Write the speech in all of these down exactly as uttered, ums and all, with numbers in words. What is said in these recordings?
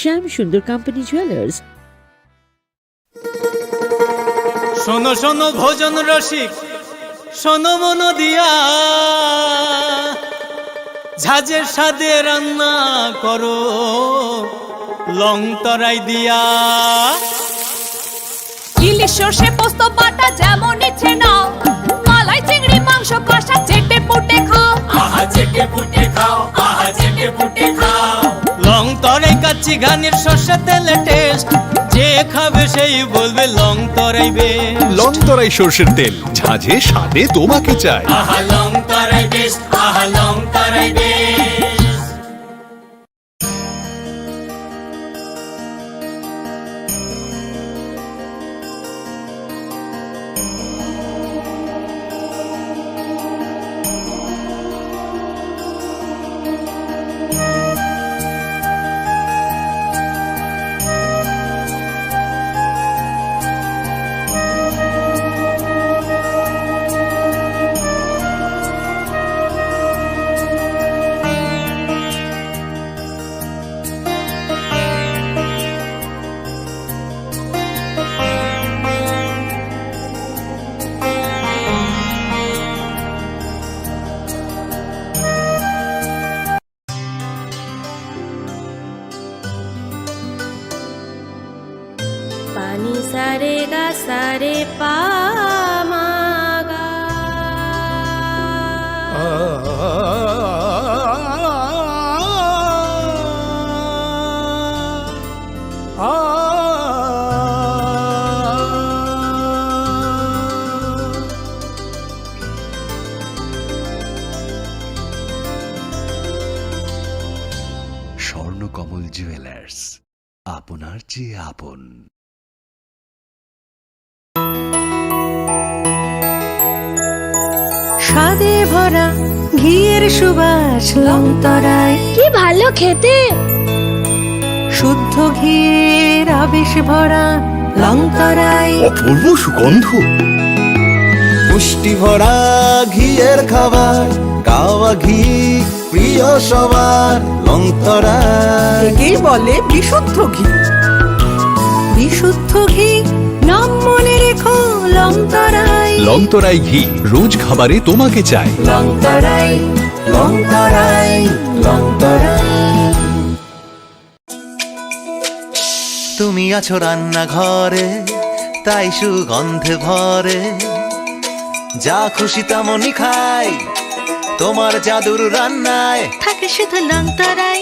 শ্যাম সুন্দর company jewellers. শোনো শোনো ভোজন রসিক, শোনো মন দিয়া, ঝাঁঝের স্বাদে রান্না করো লং তরাই দিয়া। ইলিশ সর্ষে পোস্ত বাটা যেমন ইচ্ছে নাও, মালাই চিংড়ি মাংস কষা চেটে পুটে খাও। আহা চেটে পুটে খাও, আহা চেটে পুটে খাও। লং তরাই কাচ্চি ঘানির সর্ষে তেলে টেস্ট, যে খাবে সেই বলবে লং তরাই বেস্ট। লং তরাই সর্ষের তেল, ঝাঁঝে স্বাদে তোমাকে চাই। আহা লং তরাই বেস্ট, আহা Long Tarai best. Pani sare ga sare pa ma ga. Swarnakamal jewellers, আপনার চেয়ে আপন। স্বাদে ভরা ঘিয়ের সুবাস লংতরাই। কি ভালো খেতে! শুদ্ধ ঘিয়ের আবেশ ভরা লংতরাই। অপূর্ব সুগন্ধ। পুষ্টি ভরা ঘিয়ের খাবার, গাওয়া ঘি প্রিয় সবার লংতরাই। একেই বলে বিশুদ্ধ ঘি। বিশুদ্ধ ঘি, নাম মনে রেখো লংতরাই। লংতরাই ঘি, রোজ খাবারে তোমাকে চাই। লংতরাই, লংতরাই, লংতরাই। তুমি আছো রান্নাঘরে, তাই সুগন্ধে ভরে। যা খুশি তেমনই খাই, তোমার জাদুর রান্নায়। থাকে শুধু লংতরাই,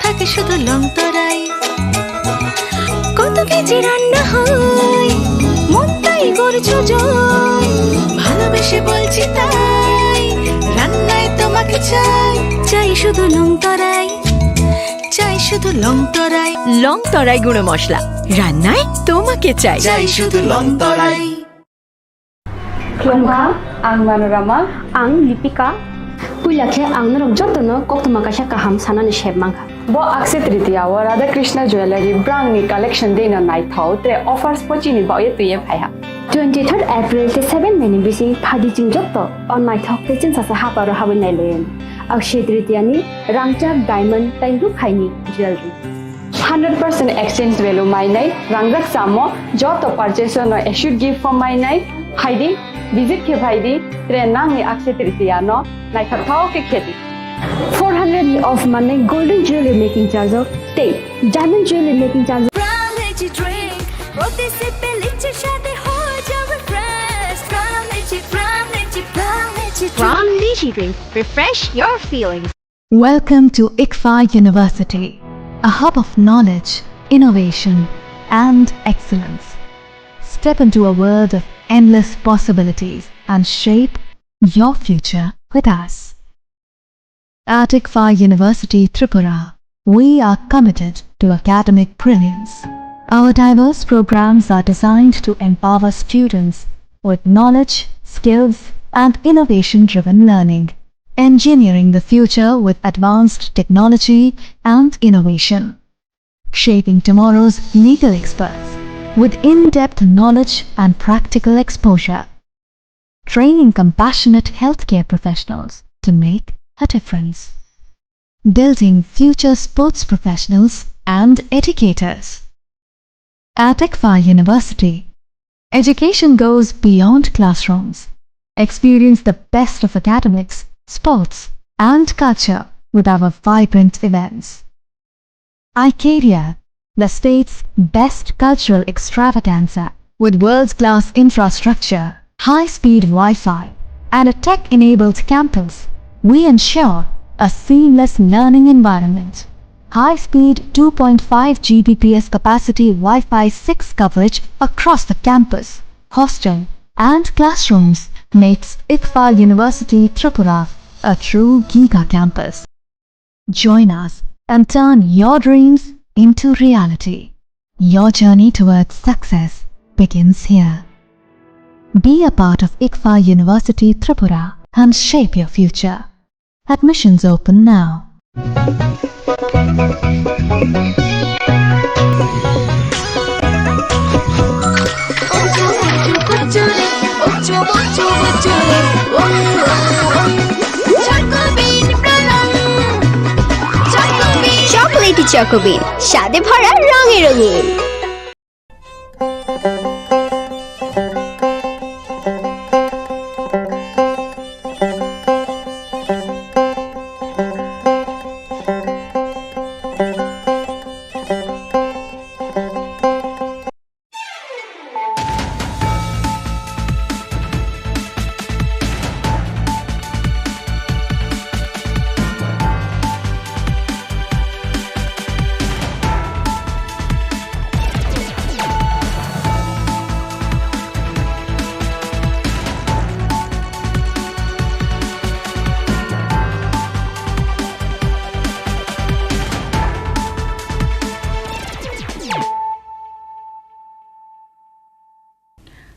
থাকে শুধু লংতরাই। কত কেজি রান্না হয়, মন তাই করছো জয়। ভালোবেসে বলছি তাই, রান্নায় তোমাকে চাই। চাই শুধু লংতরাই, চাই শুধু লংতরাই। লংতরাই গুঁড়ো মশলা, রান্নায় তোমাকে চাই। চাই শুধু লংতরাই। Khulumkha, ang Manorama. Ang Lipika. Puila khe ang norok jotono koktwma kaisa kaham sanani sep mankha. Bo Akshaya Tritiya o Radha Krishna Jewellery brand ni collection deino naithok tre offers bo chini bagwi twiwi phaiha. Twenty third April tei seven May ni bising phaidi chwng joto o naithok tei chwngsacha haparo habwi nailaio. Akshaya Tritiya ni rangchak, diamond tei rukhaini jewellery. Hundred percent exchange value mainai, rangjak chamo, joto purchase no assured gift form mainai, phaidi, visit khe phaidi, tre nangni Akshaya Tritiya no naithokthok khe khedi. Four hundred ni off manai golden jewelry making charge o tei diamond jewelry making charge o. Pran Lychee drink, প্রতি সিপে লিচির স্বাদে হয়ে যাবে fresh। Pran Lychee, Pran Lychee, Pran Lychee drink। Pran Lychee drink, refresh your feelings. Welcome to ICFAI University, a hub of knowledge, innovation, and excellence. Step into a world of endless possibilities and shape your future with us. At ICFAI University Tripura, we are committed to academic brilliance. Our diverse programs are designed to empower students with knowledge, skills, and innovation-driven learning, engineering the future with advanced technology and innovation, shaping tomorrow's legal experts with in-depth knowledge and practical exposure, training compassionate healthcare professionals to make a difference, building future sports professionals and educators. At ICFAI University, education goes beyond classrooms. Experience the best of academics, sports, and culture with our vibrant events. ICARIA, the state's best cultural extravaganza, with world-class infrastructure, high-speed Wi-Fi, and a tech-enabled campus, we ensure a seamless learning environment. High-speed two point five G B P S capacity Wi-Fi six coverage across the campus, hostel, and classrooms makes ICFAI University Tripura a true giga campus. Join us and turn your dreams into reality. Your journey towards success begins here. Be a part of ICFAI University Tripura and shape your future. Admissions open now. Chocolatey Choco Bean, স্বাদে ভরা, রঙে রঙিন।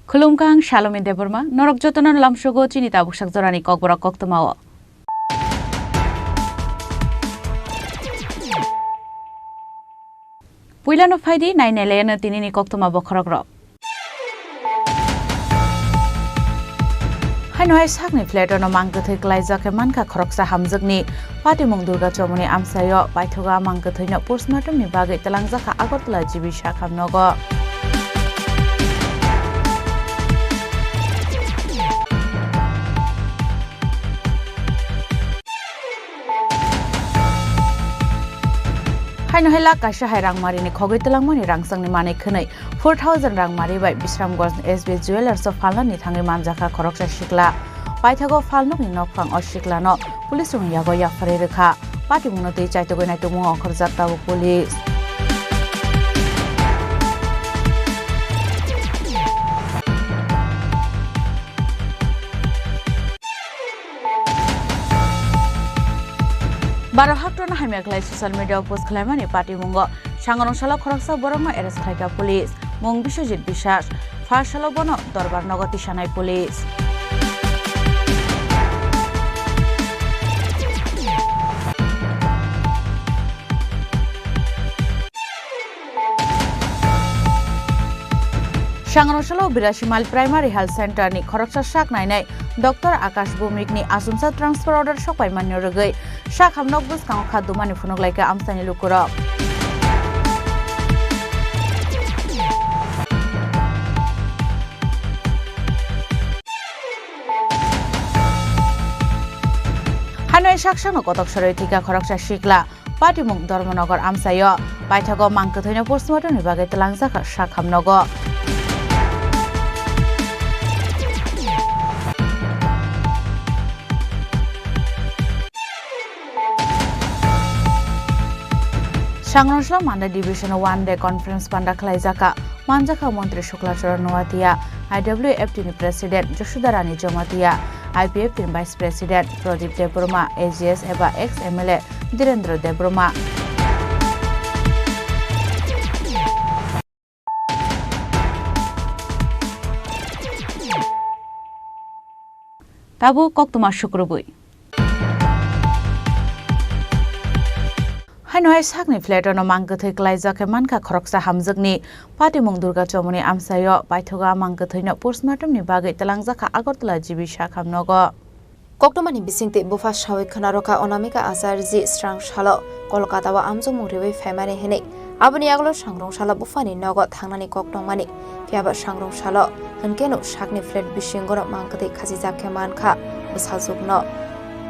Khulumkha, ang Salomi Debbarma, norok jotono lamsogo chini tabuk sak jorani kokborok koktwmao. Puilano phaidi, nainailaino tinini koktwma bokhorokrok. Haino hai sakni flat-o no mang kwthwi klaijak khe mankha khoroksa hamjwkni. Patimung Durga Chomoni amchaio paithago a mang kwthwino postmortemni bagwi twlangjakha Agartala G B sakham nogo. Haino hai lakh kaisa hai rangmarini khogwi twlangmani rangchakni manwi khwnwi four thousand rangmari bai Bisramganj S B Jewellers-o phalnani thangwi manjakha khoroksa sikla. Paithago phalnokni nokphang o siklano police rokni yago yapharwi rwkha. Patimungno twi chaitugwi naitukmung ongkhorjak tabuk police. Baro haktorno hamya khlai social media-o post khlaimani patimungo sangrong salo khoroksa borokno arrest khlaikha police, mung Biswajit Biswas. First salo bono Dorbar nogo tisanai police. Sangrong salo Birasi Mile Primary Health Center ni khoroksa sak nainai Doctor Akash Bhumik ni achomsa transfer order sok paimani rwgwi sakham nok bwskango kha dumani phunuk laikha amchaini lukurok. Hanoi saksakno kotok soroi thwikha khoroksa sikla. Patimung Dharmanagar amchaio paithago mang kwthwino postmortemni bagwi twlangjakha sakham nogo. Sangrong salo Manda Division one day conference panda khlaijakha. Manjakha Montri Shukla Charan Noatia, I W F T ni President Jasudha Rani Jamatia, I P F T ni Vice President Pradip Debbarma, A G S eba ex M L A Dhirendra Debbarma. Tabuk koktwma sukrubwi. Haino hai sakni flat-o no mang kwthwi klaijak khe mankha khoroksa hamjwkni. Patimung Durga Chomoni amchaio paithago a mang kwthwino postmortemni bagwi twlangjakha Agartala G B sakham nogo. Koktwmani bisingtwi bupha sawi khwnarokha Anamika Acharya ji srang salo Kolkata o amjokmung riwi phaimani hwnwi. Aboni yagulo sangrong salo buphani nogo thangnani kok tongmani. Phiyaba sangrong salo hwnkhe no sakni flat bisingono mangkwtwi khachijak khe mankha bwsajwkno.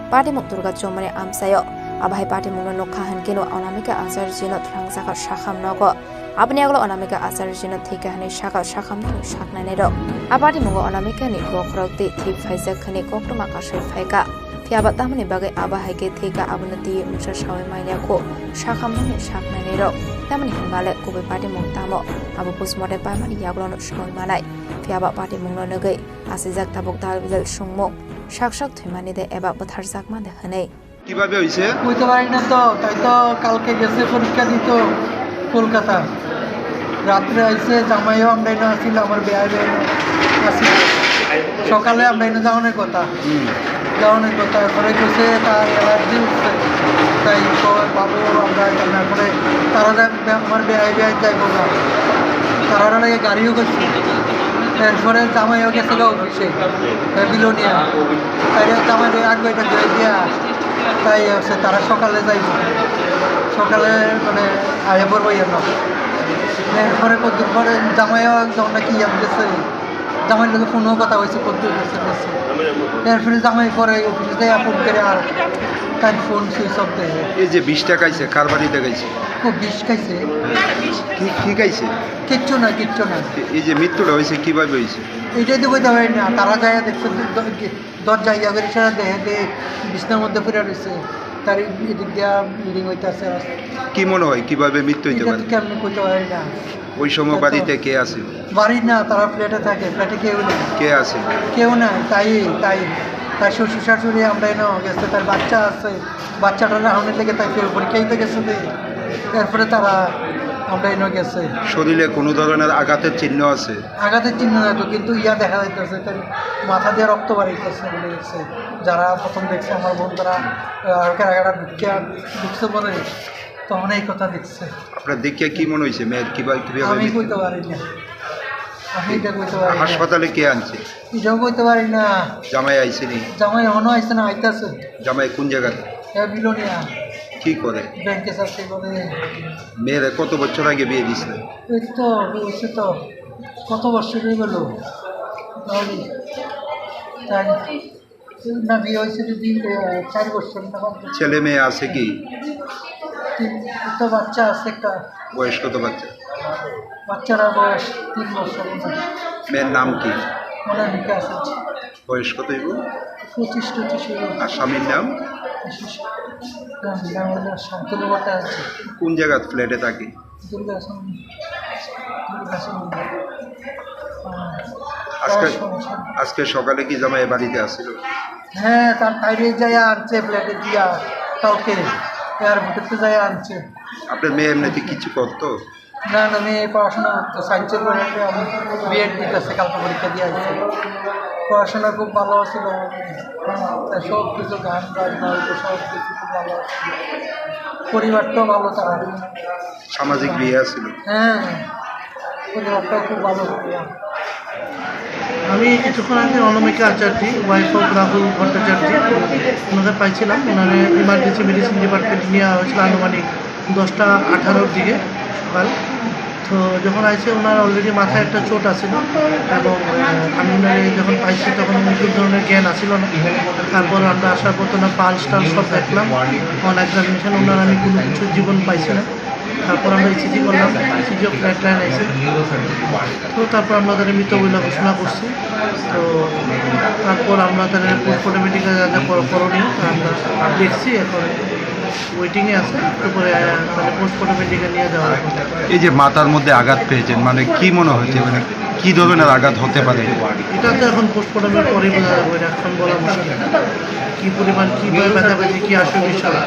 Patimung Durga Chowmani amchaio. Abo hai patimungno nukha hwnkhe no Anamika Acharya jino twlangjakha sakham nogo. Aboni yagulo Anamika Acharya jino thwikha hwnwi sakha sakhamnani saknainai rok. A patimungo Anamika ni bokhorok twi thwi phaijak hwnwi koktwma kasui phaikha. Phiyaba tamoni bagwi abo hai khe thwikha abono twi mungsa sawi manya kho sakhamnani saknainai rok. Tamoni hinba le kubui patimung tamo abo postmortem paimani yagulono sawi manai. Phiyaba patimungno nugwi asijak tabuk dal bijal sungmung sak sak thwimani de eba bwtharjakma de hwnwi. কিভাবে হয়েছে? বুঝতে পারি না তো, তাই তো কালকে গেছে পরীক্ষা দিত কলকাতা। রাত্রে আইছে, জামাইও আমরা এনে আসিল, আমার বেয়াই বেয়াই আসিল। সকালে আমরা এনে যাওয়ানোর কথা। হুম। যাওয়ানোর কথা, এরপরে গেছে তার অ্যালার্জি উঠছে। তাই তো বাবু আমরা এখানে, এরপরে তারা যা-, আমার বেয়াই বেয়াই যাইব না। তারা লাগে গাড়িও করছে। এরপরে জামাইও গেছে গা অফিসে, এ, বিলোনিয়া। তাই জামাই আগে এটা দিয়ে দিয়া তাই হচ্ছে তারা সকালে যাইব, সকালে মানে আয়া পড়বো ইয়ে না। এরপরে কতদূর পরে জামাইও একজন নাকি ইয়ে গেছে, জামাইর লগে ফোনও কথা হয়েছে, কতদূর গেছে গেছে। এরপরে জামাই পরে অফিসে যাই ফোন করে আর তার ফোন সুইচ অফ দেয়। এই যে বিশ টাকা আইছে, কার বাড়িতে গেছে? ও বিশ খাইছে। কি, কি খাইছে? কিচ্ছু না, কিচ্ছু না। এই যে মৃত্যুটা হয়েছে, কিভাবে হয়েছে? এটাই তো বলতে পারি না, তারা যায় দেখছে, দ-, দ-, দরজায় ইয়া করে সারা দেহে দে বিছনার মধ্যে পড়ে রয়েছে। তার এদিক দিয়া ব্লিডিং হইতাছে। কি মনে হয় কিভাবে মৃত্যু হইতে এটা পারে? তো কেমনে কইতে পারি না। ওই সময় এটা তো বাড়িতে কে আছে? বাড়ি না, তারা ফ্ল্যাটে থাকে, ফ্ল্যাটে কেউ নেই। কে আছে? কেউ নাই, তাই, তাই, তার শ্বশুর শাশুড়ি আমরা এনে গেছে, তার বাচ্চা আছে, বাচ্চাটা রাহনের লেগে তাই কেউ পরীক্ষা দিতে গেছে দে। এরপরে তারা আমরা এনে গেছে। শরীরে কোনো ধরনের আঘাতের চিহ্ন আছে? আঘাতের চিহ্ন নাই তো, কিন্তু ইয়া দেখা যাইতেছে, তার মাথা দিয়ে রক্ত বাড়াইতেছে বলে গেছে। যারা প্রথম দেখছে আমার বোন, তারা, আহ, হালকা হালকা ঢুকিয়া ঢুকছে পরে, তখন এই কথা দেখছে। আপনার দেখিয়া কি মনে হয়েছে? মেয়ের কিভাবে, কিভাবে আমি মৃত্যু? কইতে পারি না, আমি এটা কইতে পারি না। হাসপাতালে কে আনছে? এটাও কইতে পারি না। জামাই আইছেনি? জামাই এখনো আইছে না, আইতাছে। জামাই কোন জায়গাতে? হ্যাঁ, বিলোনিয়া। কি করে? ব্যাংকে চাকরি করে। মেয়েরা কত বছর আগে বিয়ে দিছিলেন? এই তো, হয়েছে তো, কত বছর হয়ে গেল? তাই, তাই। না, বিয়ে হয়েছে তো দুই, আহ, চার বছর না পাঁচ বছর। ছেলে মেয়ে আছে কি? তিন, একটা বাচ্চা আছে একটা। বয়স কত বাচ্চা? বাচ্চারা বয়স তিন বছর মতো। মেয়ের নাম কি? ওনার বিকাশ আছে। বয়স কত হইব? পঁচিশ টচিশ হইব। আর স্বামীর নাম? বিশেষ নাম, নাম হলো শান্তনু ভট্টাচার্য। কোন জায়গাত ফ্ল্যাটে থাকে? দুর্গাসন, দুর্গাসন। আহ, আজকে, তার সংসার। আজকে সকালে কি জামাই বাড়িতে আসছিল? হ্যাঁ, তার বাইরে যাইয়া আনছে ফ্ল্যাটে দিয়া কালকে, এয়ারপোর্টেতে যাইয়া আনছে। আপনার মেয়ে এমনিতে কিছু করতো? না, না, মেয়ে পড়াশোনা করতো, সায়েন্সে পড়ে, বিএড দিতেছে, কালকে পরীক্ষা দিয়ে আসছে। পড়াশোনা খুব ভালো ছিল, তার সব কিছু গান বাজনা হইতো, সব কিছু খুব ভালো ছিল। পরিবারটাও ভালো তারা। সামাজিক বিয়ে ছিল। হ্যাঁ, পরিবারটাও খুব ভালো পরিবার। আমি কিছুক্ষণ আগে অনামিকা আচার্য, ওয়াইফ অফ রাহুল ভট্টাচার্য, ওনাদের পাইছিলাম। ওনারা ইমার্জেন্সি মেডিসিন ডিপার্টমেন্ট নিয়ে হয়েছিল আনুমানিক দশটা আঠারোর দিকে সকাল। তো যখন আইসে, ওনার অলরেডি মাথায় একটা চোট আছিল এবং, আহ, আমি ওনারে যখন পাইছি, তখন উনি কোনো ধরনের জ্ঞান আছিল না। তারপর আমরা আসার পর তো ওনার পালস টালস সব দেখলাম, অন এক্সামিনেশন, ওনার আমি কোনো কিছু জীবন পাইছি না। তারপর আমরা ইসিজি করলাম, ইসিজি ফ্ল্যাট লাইন আইসে। তো তারপর আমরা তাদের মৃত বলে ঘোষণা করছি। তো তারপর আমরা তাদের পোস্টমর্টম মেডিকেল যা যা কর-, করণীয় তা আমরা দেখছি, এখন ওয়েটিংয়ে আছে। তারপরে, আহ, তাদের পোস্টমর্টম মেডিকেল নিয়ে যাওয়া হবে। এই যে মাথার মধ্যে আঘাত পেয়েছেন, মানে কি মনে হচ্ছে, মানে কি ধরনের আঘাত হতে পারে? এটা তো এখন পোস্টমর্টমের পরেই বোঝা যাবে, এটা এখন বলা মুশকিল। কি পরিমাণ, কি ব্যথা পেয়েছে, কি আসবে বিষয়,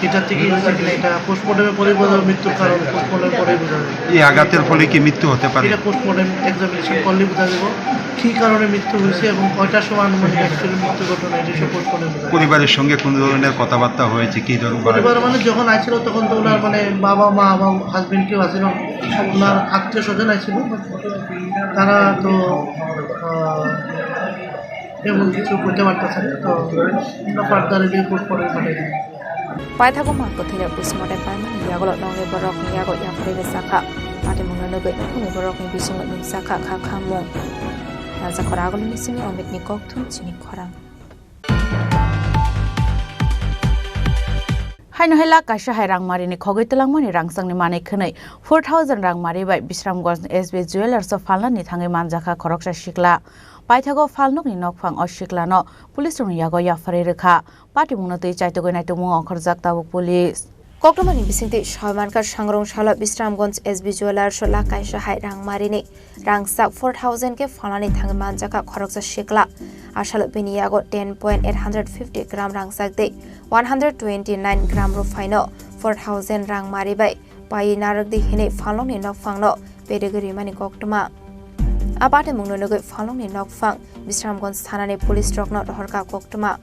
এটা থেকে হচ্ছে কিনা, এটা পোস্টমর্টমের পরে বোঝা যাবে, মৃত্যুর কারণ পোস্টমর্টমের পরে বোঝা যাবে। এই আঘাতের ফলে কি মৃত্যু হতে পারে? এটা পোস্টমর্টম এক্সামিনেশন করলে বোঝা যাবে কি কারণে মৃত্যু হয়েছে এবং কয়টার সময় আনুমানিক অ্যাকচুয়ালি মৃত্যু ঘটনা, এটা সব পোস্টমর্টম বোঝা যাবে। পরিবারের সঙ্গে কোনো ধরনের কথাবার্তা হয়েছে? কি ধরনের? পরিবার মানে যখন আইছিল তখন তো ওনার মানে বাবা মা বা হাজবেন্ড কেউ আছিল না, ওনার আত্মীয় স্বজন আইছিল, তারা তো, আহ, তেমন কিছু করতে পারতেছে না, তো আমরা ফার্দার রিপোর্ট করে পাঠাই দিই। Paithago mangkwthwino postmortem paimani yagulo nokni borokni yago yapharwi rwchakha. Patimungno nugwi nokni borokni bisingo nukjakha kha khamung. Rajakhor Agulini simi Omitni kokthum chini khorang. Haino hai lakh kaisa hai rangmarini khogwi twlangmani rangchakni manwi khwnwi four thousand rangmari bai Bisramganj S B Jewellers o phalnani thangwi manjakha khoroksa sikla. Paithago phalnokni nokphang o siklano police rokni yago yapharwi rwkha. Patimungno twi chaitugwi naitukmung ongkhorjak tabuk police. Koktwmani bisingtwi soi mankha, sangrong salo Bisramganj S B Jewellers o lakh kaisa hai rangmarini rangchak four thousand khe phalnani thangwi manjakha khoroksa sikla. Asalo bini yago ten point eight hundred fifty gram rangchak tei one hundred twenty nine gram ruphaino four thousand rangmari bai paiwi narwkdi hinwi phalnokni nokphangno berwi rimani koktwma. A patimungno nugwi phalnokni nokphang Bisramganj thanani police rokno rohorkha koktwma.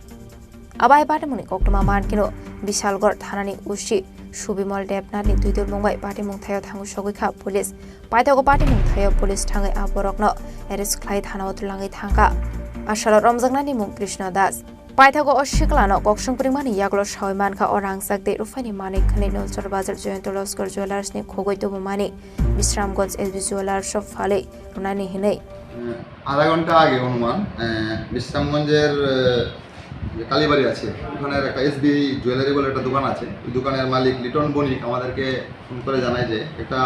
Abo hai patimungni koktwma mankheno Bishalgarh thanani O C Subimol Debnathni twidulmung bai patimung thaio thangwi sogwi kha police. Paithago patimung thaio police thangwi a borokno arrest khlai thanao twlangwi thangkha. Asalo romjaknani mung Krishna Das. Paithago o siklano koksong pringmani yagulo sawi mankha o rangchak tei ruphaini manwi khwnwi Nolchor Bazar Joyanta Laskar Jewellers ni khogwi tubumani Bisramganj S B Jewellers o phalwi rwnani hinwi. আধা ঘন্টা আগে অনুমান, আহ, বিশ্রামগঞ্জের, আহ, যে কালীবাড়ি আছে, ওখানের একটা SB jewellery বলে একটা দোকান আছে। ওই দোকানের মালিক লিটন বণিক আমাদেরকে ফোন করে জানায় যে একটা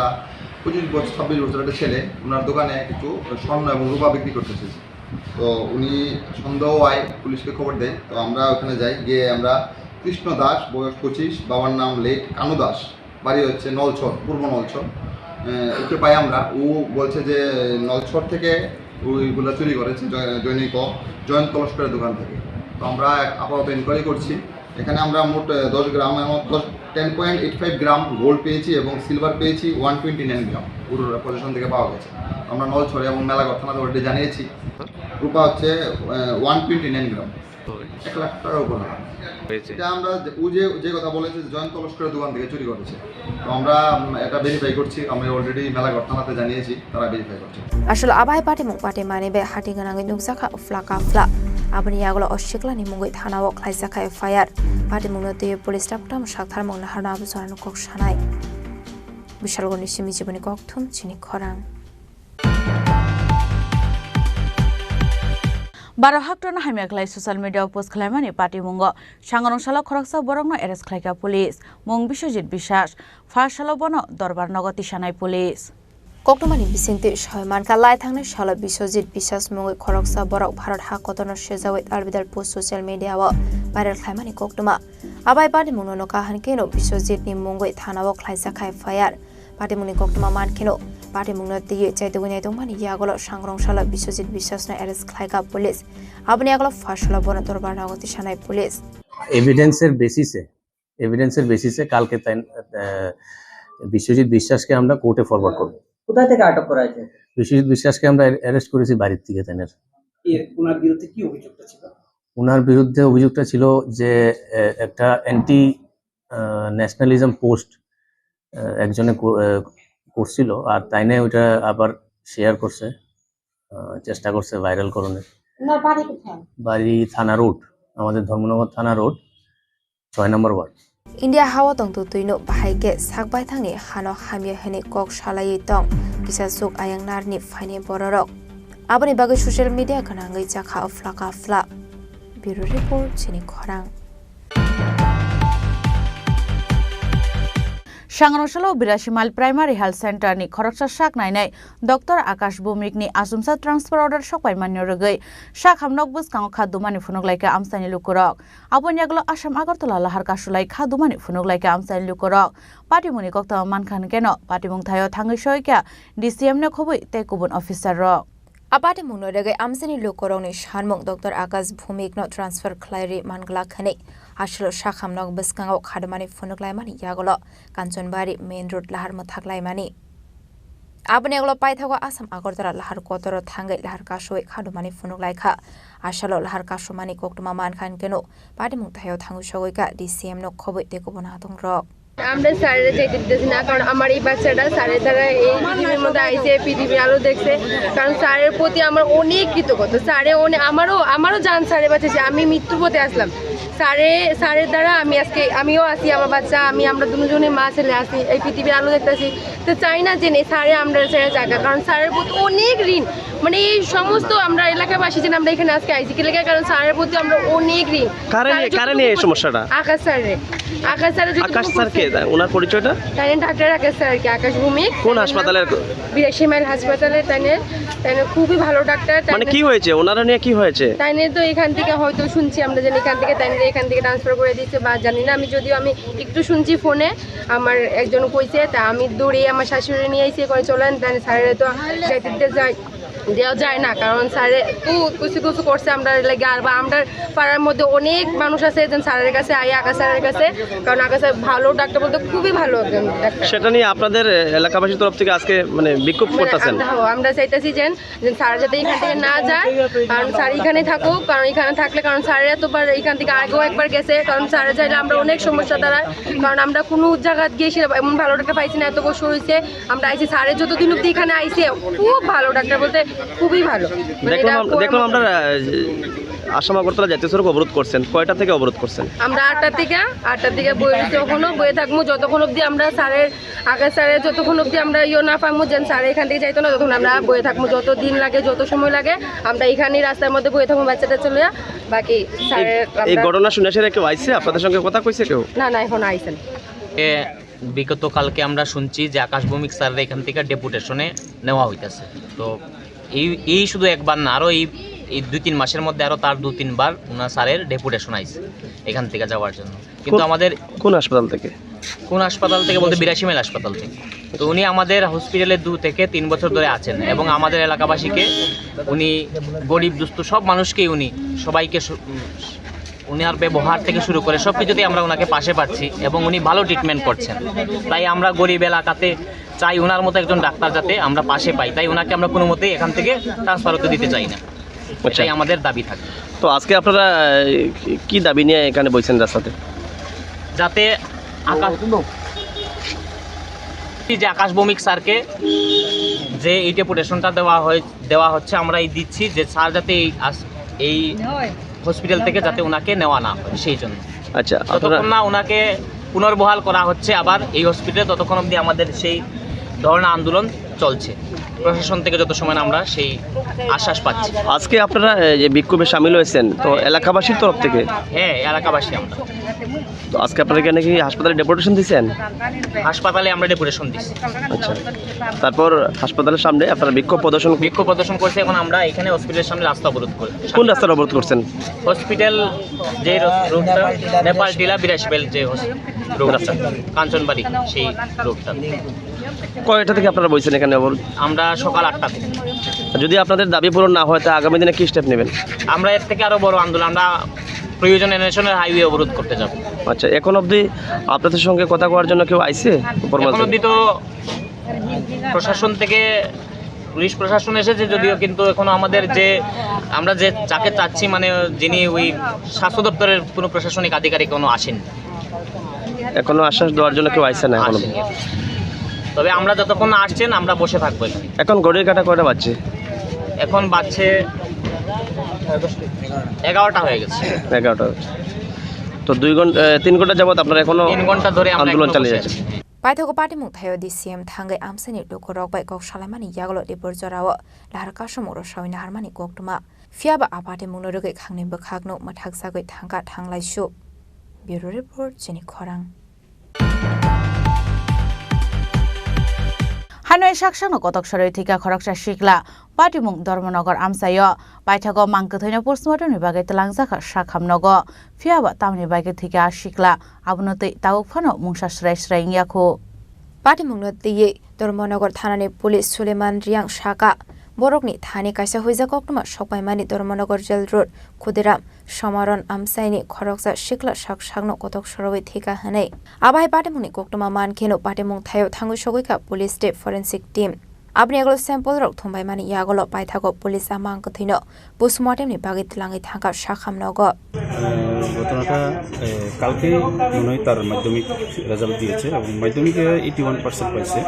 পঁচিশ বছর, ছাব্বিশ বছর একটা ছেলে ওনার দোকানে কিছু স্বর্ণ এবং রূপা বিক্রি করতে এসেছে। তো উনি সন্দেহ হয়, পুলিশকে খবর দেয়। তো আমরা ওখানে যাই, গিয়ে আমরা কৃষ্ণ দাস, বয়স পঁচিশ, বাবার নাম লেট কানু দাস, বাড়ি হচ্ছে নলছর, পূর্ব নলছর। আহ, ওকে পাই আমরা, ও বলছে যে নলছর থেকে ওইগুলো চুরি করেছে জয়-, জনৈক জয়ন্ত লস্করের দোকান থেকে। তো আমরা এক-, আপাতত ইনকোয়ারি করছি। এখানে আমরা মোট, আহ, দশ গ্রাম এবং দশ, ten point eight five gram gold পেয়েছি এবং সিলভার পেয়েছি ওয়ান টোয়েন্টি নাইন গ্রাম, ওর পজিশন থেকে পাওয়া গেছে। আমরা নলছড়ে এবং মেলাঘর থানাতে অলরেডি জানিয়েছি। রূপা হচ্ছে, আহ, ওয়ান টোয়েন্টি নাইন গ্রাম। এক লাখ টাকার উপর হবে। হয়েছে। এটা আমরা যে, ও যে, যে কথা বলেছে যে জয়ন্ত লস্করের দোকান থেকে চুরি করেছে। তো আমরা, উম, এটা ভেরিফাই করছি, আমরা অলরেডি মেলাঘর থানাতে জানিয়েছি, তারা ভেরিফাই করছে। Asalo abo hai patimung patimani bai hati gwnangwi nukjakha uphla kaphla. Aboni yagulo o siklani mungwi thanao khlaijakha F I R. Patimungno twiwi police tabuk tamo saktharmung naharno abo jorano kok sanai. Bishalgarhni simi Jiboni kokthum chini khorang. Baro haktorno hamya khlai social media o post khlaimani patimungo sangrong salo khoroksa borokno arrest khlaikha police. Mung Biswajit Biswas, pha salo bono dorbar nogo tisanai police. Koktwmani bisingtwi soi mankha, lai thangnai salo Biswajit Biswas mungwi khoroksa borok Bharat ha kotorno sejawi Arbidal post social media o viral khlaimani koktwma. Abai patimungno nokha hwnkhe no Biswajitni mungwi thanao khlaijakha F I R. Patimungni koktwma mankheno, patimungno twiwi chaitugwi naitokmani yagulo sangrong salo Biswajit Biswasno arrest khlaikha police. Aboni yagulo pha salo bono dorbar nogo tisanai police. Evidence-er basis-e, evidence-er basis-e কালকে তাই, আহ, বিশ্বজিৎ বিশ্বাসকে আমরা কোর্টে ফরওয়ার্ড করব। কোথা থেকে আটক করা হয়েছে? বিশ্বজিৎ বিশ্বাসকে আমরা অ্যারেস্ট করেছি বাড়ির থেকে তাইনের। এর, ওনার বিরুদ্ধে কি অভিযোগটা ছিল? ওনার বিরুদ্ধে অভিযোগটা ছিল যে, আহ, একটা অ্যান্টি, আহ, ন্যাশনালিজম পোস্ট, আহ, একজনে কো-, আহ, করছিল, আর তাইনে ওইটা আবার শেয়ার করছে, আহ, চেষ্টা করছে ভাইরাল করণের। ওনার বাড়ি কোথায়? বাড়ি থানা রোড, আমাদের ধর্মনগর থানা রোড, ছয় নম্বর word. India hao tongtwtwino bahai khe sak baithangni hano hamya hwnwi kok salaiwi tong kisa chuk ayang narni phaini bororok. Aboni bagwi social media gwnangwi chakha aphla kaphla. Bureau Report, chini khorang. Sangrong salo Birasi Mile Primary Health Center ni khoroksa sak nainai Doctor Akash Bhumik ni achomsa transfer order sokpai manyo rwgwi sak hamnok bwskango kha dumani phunuk laikha amchaini lukurok. Aboni yagulo Assam Agartala lahar kasu lai kha dumani phunuk laikha amchaini lukurok. Patimungni koktwma mankha hwnkhe no patimung thaio thangwi soikha D C M no khobwi tei kubun officer rok. A patimungno rwgwi amchaini lukurokni sanmung Doctor Akash Bhumik no transfer khlai ri manglak hwnwi aswk sak hamnok bwskango khadumani phunuk laimani yagulo Kanchanbari main road lahar mwthak laimani. Aboni yagulo paithago Assam Agartala lahar kotoro thangwi lahar kasui khadumani phunuk laikha. Asalo lahar kasumani koktwma mankha hwnkhe no patimung thaio thangwi sogwi kha D C M no khobwi tei kubun hatung rok. আমরা স্যারের যাইতে দিতেছি না, কারণ আমার এই বাচ্চাটা স্যারের দ্বারা এই পৃথিবীর মধ্যে আইছে, পৃথিবীর আলো দেখছে। কারণ স্যারের প্রতি আমার অনেক কৃতজ্ঞতা। স্যারে অনেক, আমারও আমারও জান স্যারের বাঁচাইছে। আমি মৃত্যুর পথে আসলাম, স্যারে স্যারের দ্বারা আমি আজকে, আমিও আছি, আমার বাচ্চা, আমি, আমরা দুজনে মা ছেলে আছি, এই পৃথিবীর আলো দেখতেছি। তো চাই না যে নেই স্যারে আমরা ছেড়ে জায়গা, কারণ স্যারের প্রতি অনেক ঋণ। মানে এই সমস্ত আমরা এলাকাবাসী যেন আমরা এখানে আজকে আইছি কি লেগে, কারণ স্যারের প্রতি আমরা অনেক ঋণ। কারে স্যার নিয়ে, কারে যতটুকু নিয়ে এই করে সমস্যাটা? আকাশ স্যারে। আকাশ স্যারে যতটুকু আকাশ স্যার কে? করছে। ওনার পরিচয়টা? তাই ডাক্তার আকাশ স্যার কি, আকাশ ভৌমিক। কোন হাসপাতালের? বিরাশি মাইল হাসপাতালে। তাই তাই খুবই ভালো ডাক্তার। তাই মানে কি হয়েছে? ওনারা নিয়ে কি হয়েছে? তাই তো এখান থেকে হয়তো শুনছি আমরা, যেন এখান থেকে তাই এখান থেকে ট্রান্সফার করে দিচ্ছে বা জানি না। আমি যদিও আমি একটু শুনছি ফোনে, আমার একজন কইছে, তা আমি দৌড়ে আমার শাশুড়ি নিয়ে এসে কয়ে চলেন, তাই স্যারের তো যাইতে দিতে যাই দেওয়া যায় না, কারণ স্যারে তো কিছু কিছু করছে আমরা লাগে। আর বা আমরা পাড়ার মধ্যে অনেক মানুষ আছে, একজন স্যারের কাছে আই, আকাশ স্যারের কাছে, কারণ আকাশ স্যার ভালো ডাক্তার বলতে খুবই ভালো একজন ডাক্তার। সেটা নিয়ে আপনাদের এলাকাবাসীর তরফ থেকে আজকে মানে বিক্ষোভ মানে করতেছেন? আমরা, আমরা চাইতেছি যেন, যেন স্যার যাতে এখান থেকে না যায়, কারণ স্যার এখানে থাকুক, কারণ এখানে থাকলে, কারণ স্যার এতবার এখান থেকে আগেও একবার গেছে, কারণ স্যার চাইলে আমরা অনেক সমস্যা দাঁড়ায়, কারণ আমরা কোনো জায়গা গিয়ে সেরকম এমন ভালো ডাক্তার পাইছি না, এত বছর হয়েছে। আমরা আইছি, স্যারের যতদিন অব্দি এখানে আইছে, খুব ভালো ডাক্তার বলতে খুবই ভালো। মানে দেখলাম এটা আম-, দেখলাম আপনারা, আহ, আসাম আগরতলা জাতীয় সড়ক অবরোধ করছেন, কয়টা থেকে অবরোধ করছেন? আমরা আটটা থেকে, আটটা থেকে বয়ে রয়েছি, এখনো বয়ে থাকবো যতক্ষণ অব্দি আমরা স্যারের, আগে স্যারের যতক্ষণ অব্দি আমরা ইয়ে না পাবো, যেন স্যার এখান থেকে যাইতো না, ততক্ষণ আমরা বয়ে থাকবো। যত দিন লাগে, যত সময় লাগে, আমরা এখানেই রাস্তার মধ্যে বয়ে থাকবো বাচ্চাটা চলে। বাকি এই, স্যারের এই আমরা ঘটনা শুনে সেটা কেউ আইছে? আপনাদের সঙ্গে কথা কইছে কেউ? না, না, এখন আইছেন। এ, বিগত কালকে আমরা শুনছি যে আকাশ ভৌমিক স্যাররা এখান থেকে ডেপুটেশনে নেওয়া হইতাছে। তো এই, এই শুধু একবার না, আরও এই, এই দুই তিন মাসের মধ্যে আরও তার দু তিনবার ওনার স্যারের ডেপুটেশন আইছে এখান থেকে যাওয়ার জন্য। কিন্তু কোন, আমাদের কোন হাসপাতাল থেকে? কোন হাসপাতাল থেকে বলতে বিরাশি মাইল হাসপাতাল থেকে। তো উনি আমাদের হসপিটালে দু থেকে তিন বছর ধরে আছেন এবং আমাদের এলাকাবাসীকে উনি, গরিব দুস্থ সব মানুষকেই উনি, সবাইকে সু-, উনার ব্যবহার থেকে শুরু করে সব কিছুতেই আমরা ওনাকে পাশে পাচ্ছি এবং উনি ভালো ট্রিটমেন্ট করছেন। তাই আমরা গরিব এলাকাতে চাই ওনার মতো একজন ডাক্তার যাতে আমরা পাশে পাই, তাই ওনাকে আমরা কোনো মতেই এখান থেকে ট্রান্সফার হতে দিতে চাই না। আচ্ছা। এটাই আমাদের দাবি থাকে। তো আজকে আপনারা, আহ, কি দাবি নিয়ে এখানে বইছেন রাস্তাতে? যাতে আকাশ, এই যে আকাশ ভৌমিক স্যারকে যে এই ডেপুটেশনটা দেওয়া হয়, দেওয়া হচ্ছে, আমরা এই দিচ্ছি যে স্যার যাতে এই আস-, এই হসপিটাল থেকে যাতে ওনাকে নেওয়া না হয়, সেই জন্য। আচ্ছা, আপনারা যতক্ষণ না ওনাকে পুনর্বহাল করা হচ্ছে আবার এই হসপিটালে, ততক্ষণ অবধি আমাদের সেই ধর্ণা আন্দোলন চলছে। প্রশাসন থেকে যত সময় না আমরা সেই আশ্বাস পাচ্ছি। আজকে আপনারা, এ, যে বিক্ষোভে সামিল হয়েছেন, তো এলাকাবাসীর তরফ থেকে? হ্যাঁ, এলাকাবাসী আমরা। তো আজকে আপনারা এখানে কি হাসপাতালে ডেপুটেশন দিয়েছেন? হাসপাতালে আমরা ডেপুটেশন দিচ্ছি। আচ্ছা, তারপর হাসপাতালের সামনে আপনারা বিক্ষোভ প্রদর্শন? বিক্ষোভ প্রদর্শন করছে। এখন আমরা এখানে হসপিটালের সামনে রাস্তা অবরোধ করি। কোন রাস্তাটা অবরোধ করছেন? হসপিটাল যে রো-, রোডটা, নেপাল টিলা বিরাশি মাইল যে হস-, রোডটা, কাঞ্চনবাড়ি, সেই রোডটা। কয়টা থেকে আপনারা বইছেন এখানে অবরোধ? আমরা সকাল আটটা থেকে। যদি আপনাদের দাবি পূরণ না হয়, তা আগামী দিনে কি স্টেপ নেবেন? আমরা এর থেকে আরো বড় আন্দোলন, আমরা প্রয়োজনে ন্যাশনাল হাইওয়ে অবরোধ করতে যাব। আচ্ছা, এখন অবধি আপনাদের সঙ্গে কথা কওয়ার জন্য কেউ আইছে? উপর এখন মাঝে? অবধি তো প্রশাসন থেকে, পুলিশ প্রশাসন এসেছে যদিও, কিন্তু এখনো আমাদের যে, আমরা যে যাকে চাচ্ছি, মানে যিনি ওই স্বাস্থ্য দপ্তরের কোনো প্রশাসনিক আধিকারিক কোনো আসেননি। এখনো আশ্বাস দেওয়ার জন্য কেউ আইছে না এখনো? আসেনি। তবে আমরা যতক্ষণ না আসছেন, আমরা বসে থাকবো এখানে। এখন ঘড়ির কাঁটা কয়টা বাজছে? এখন বাজছে এগারোটা হয়ে গেছে। এগারোটা হয়েছে। তো দুই ঘন্টা, এ, তিন ঘন্টা যাবত আপনারা এখনো তিন ঘন্টা ধরে আমরা আন্দোলন এখনো চালিয়ে বসে যাচ্ছেন। আছি। Paithago patimung thaio D C M thangwi amchaini lukurok bai kok salaimani yagulo Dipur jorao lahar kasamung rwsawi naharmani koktwma. Phiya ba a patimungno rwgwi khangni bwkhakno mwthakjagwi thangkha thanglaisu. Bureau Report, Chini Khorang. Hanoi saksakno kotok sorwi thwikha khoroksa sikla. Patimung Dharmanagar amchaio. Paithago mang kwthwino postmortemni bagwi twlangjakha sakham nogo. Phiya ba tamni bagwi thwikha a sikla? Abono twi tabuk phano mungsa swrai swrai wngya khu. Patimungno twiwi Dharmanagar thanani police Suleiman Riang sakha, borokni thani kaisa huijak koktwma sokpaimani Dharmanagar Jail Road, Khudiram, Somaron amchaini khoroksa sikla sak sakno kotok sorowi thwikha hwnwi. Abo hai patimungni koktwma mankheno patimung thaio thangwi sogwikha police tei forensic team. Aboni yagulo sample rok thumbaimani yagulo paithago police a mang kwthwino postmortem ni bagwi twlangwi thangkha sakham nogo. আহ, ঘটনাটা, আহ, কালকেই মনে হয় তার মাধ্যমিক রেজাল্ট দিয়েছে এবং মাধ্যমিকে eighty one percent পাইছে। আহ,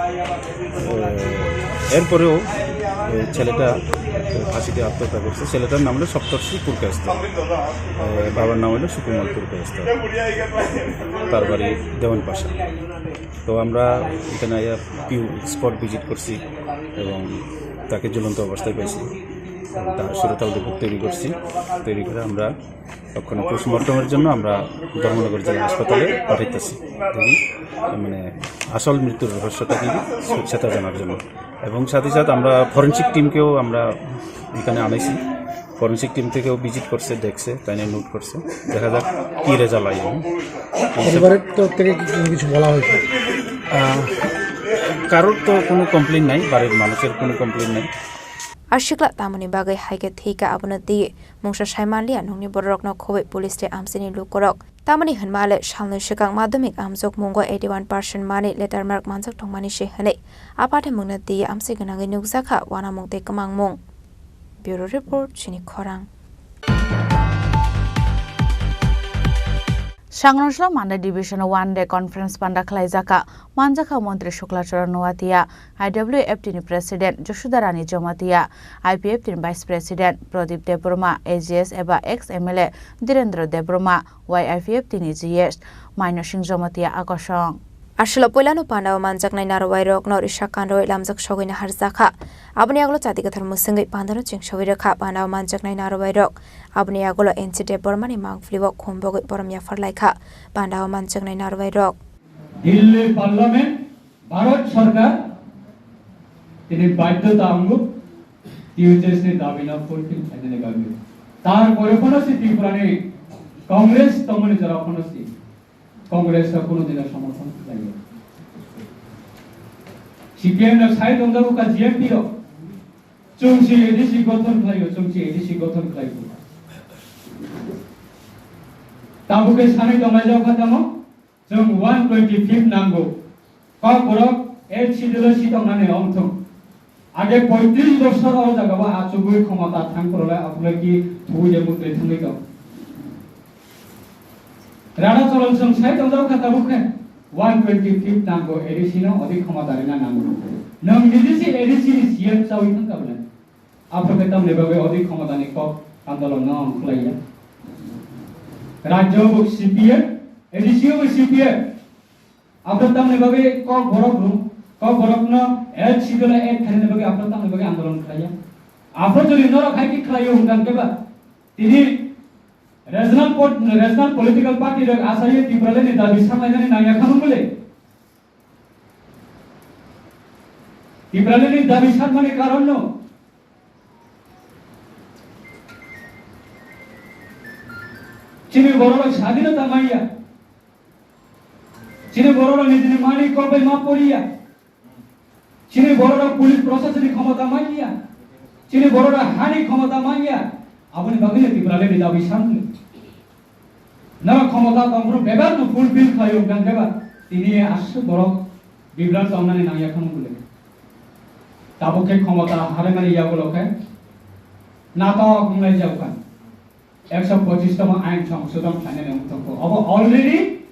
এরপরেও, আহ, ছেলেটা, আহ, ফাঁসিতে আত্মহত্যা করছে। ছেলেটার নাম হলো সপ্তর্ষি পুরকায়স্থ, আহ, বাবার নাম হলো সুকুমার পুরকায়স্থ, তার বাড়ি দেওয়ানপাশা। তো আমরা এখানে আইয়া পিউ স্পট ভিজিট করছি এবং তাকে ঝুলন্ত অবস্থায় পাইছি। তার সুরতাল রিপোর্ট তৈরি করছি, তৈরি করে আমরা তখন পোস্টমর্টমের জন্য আমরা ধর্মনগর জেলা হাসপাতালে পাঠাইতেছি। দেখি, মানে, আসল মৃত্যুর রহস্যটা কি, সেটা জানার জন্য। এবং সাথে সাথে আমরা ফরেন্সিক টিমকেও আমরা এখানে আনাইছি। ফরেন্সিক টিম থেকেও ভিজিট করছে, দেখছে, তাই নিয়ে নোট করছে। দেখা যাক কি রেজাল্ট আইব। পরিবারের তরফ থেকে কি কোনো কিছু বলা হয়েছে? আহ, কারোর তো কোনো কমপ্লেন নাই, বাড়ির মানুষের কোনো কমপ্লেন নাই। Asikla tamoni bagwi hai khe thwi kha abono twi mungsa sai manliya nungni bororokno khobwi police tei amchaini lukurok. Tamoni hwnma le salnwi swkang madhyamik amjokmungo eighty one percent manwi letter mark manjak tongmani se hwnwi a pathimungno twi amchai gwnangwi nukjakha uanamung tei kwmangmung. Bureau Report, Chini Khorang. Sangrongchla Manda Division one day conference panda khlaijaka, manjakha Montri Shukla Charan Noatia, I W F T ni President Joshida Rani Jamatia, I P F T ni Vice President Pradip Debbarma, A G S eba ex M L A Dhirendra Debbarma, Y I P F T ni G S Maino Singh Jamatia akosong. Aswkla puilano pandao manjaknai narwai rokno risa kanrwi lamjak sogwi naharjakha. Aboni yagulo chati kwthar mwswngwi pandano chengsawi rwkha. Pandao manjaknai narwai rok aboni yagulo N C Debbarmani mangpilio khum bogwi borom yaphar laikha. Pandao manjaknai narwai rok. Delhi Parliament, Bharat Sarkar, tini badhyota ango T H S ni dabi no fulfill khainani bagwi. Tarpore phano si Tripura ni Congress tongmani jora phano si Congress rok kuno dino somorthon khlaiya. C P M no sai tongjago ka G M P rok. Chwng si A D C gothon khlaio, chwng si A D C gothon khlaio. Tabuk khe sanwi tonglai jao kha tamo, chwng one twenty fifth nango. Kokborok L C D lo si tongnani ongthung. Age poitris bosor o jaga o achugwi khomota thang korole aphulai ki thugwi de mutwi thangwi tong. Rana Cholon Song sai tongjak kha tabuk khe one twenty fifth nango A D C no odi khomota rina nango. Nwng niji si A D C ni C M chawi thang kabla. Aphro khe tamni bagwi odi khomota ni kok andolon no ongkhlaiya. Rajyo bo C P M, A D C bo C P M. Aphro tamni bagwi kok borok rw, kok borok no L C D lo add khainani bagwi aphro tamni bagwi andolon khlaiya. Aphro jodi norok hai khe khlaio hwnkha khe ba tini regional pot-, regional political party rok asaiwi Tipraland ni dabi sanlainani nangya khano bole. Tipraland ni dabi sanmani karon no chini borok rok sadinota manya. Chini borok rok nijini mani kok bai ma poriya. Chini borok rok police proshasoni khomota manya. Chini borok rok hani khomota manya. Aboni bagwi le Tipraland ni dabi sanmani. Nara khomota tongphuru bebak no fulfill khlaio hwnkha khe ba tini aswk borok bibran tongnani nangya khano bole. Tabuk khe khomota haremani yagulo khe natok wnglai jaukha. Ekso pochish tomo ain songsodon khlainani wng tongkho. Obo already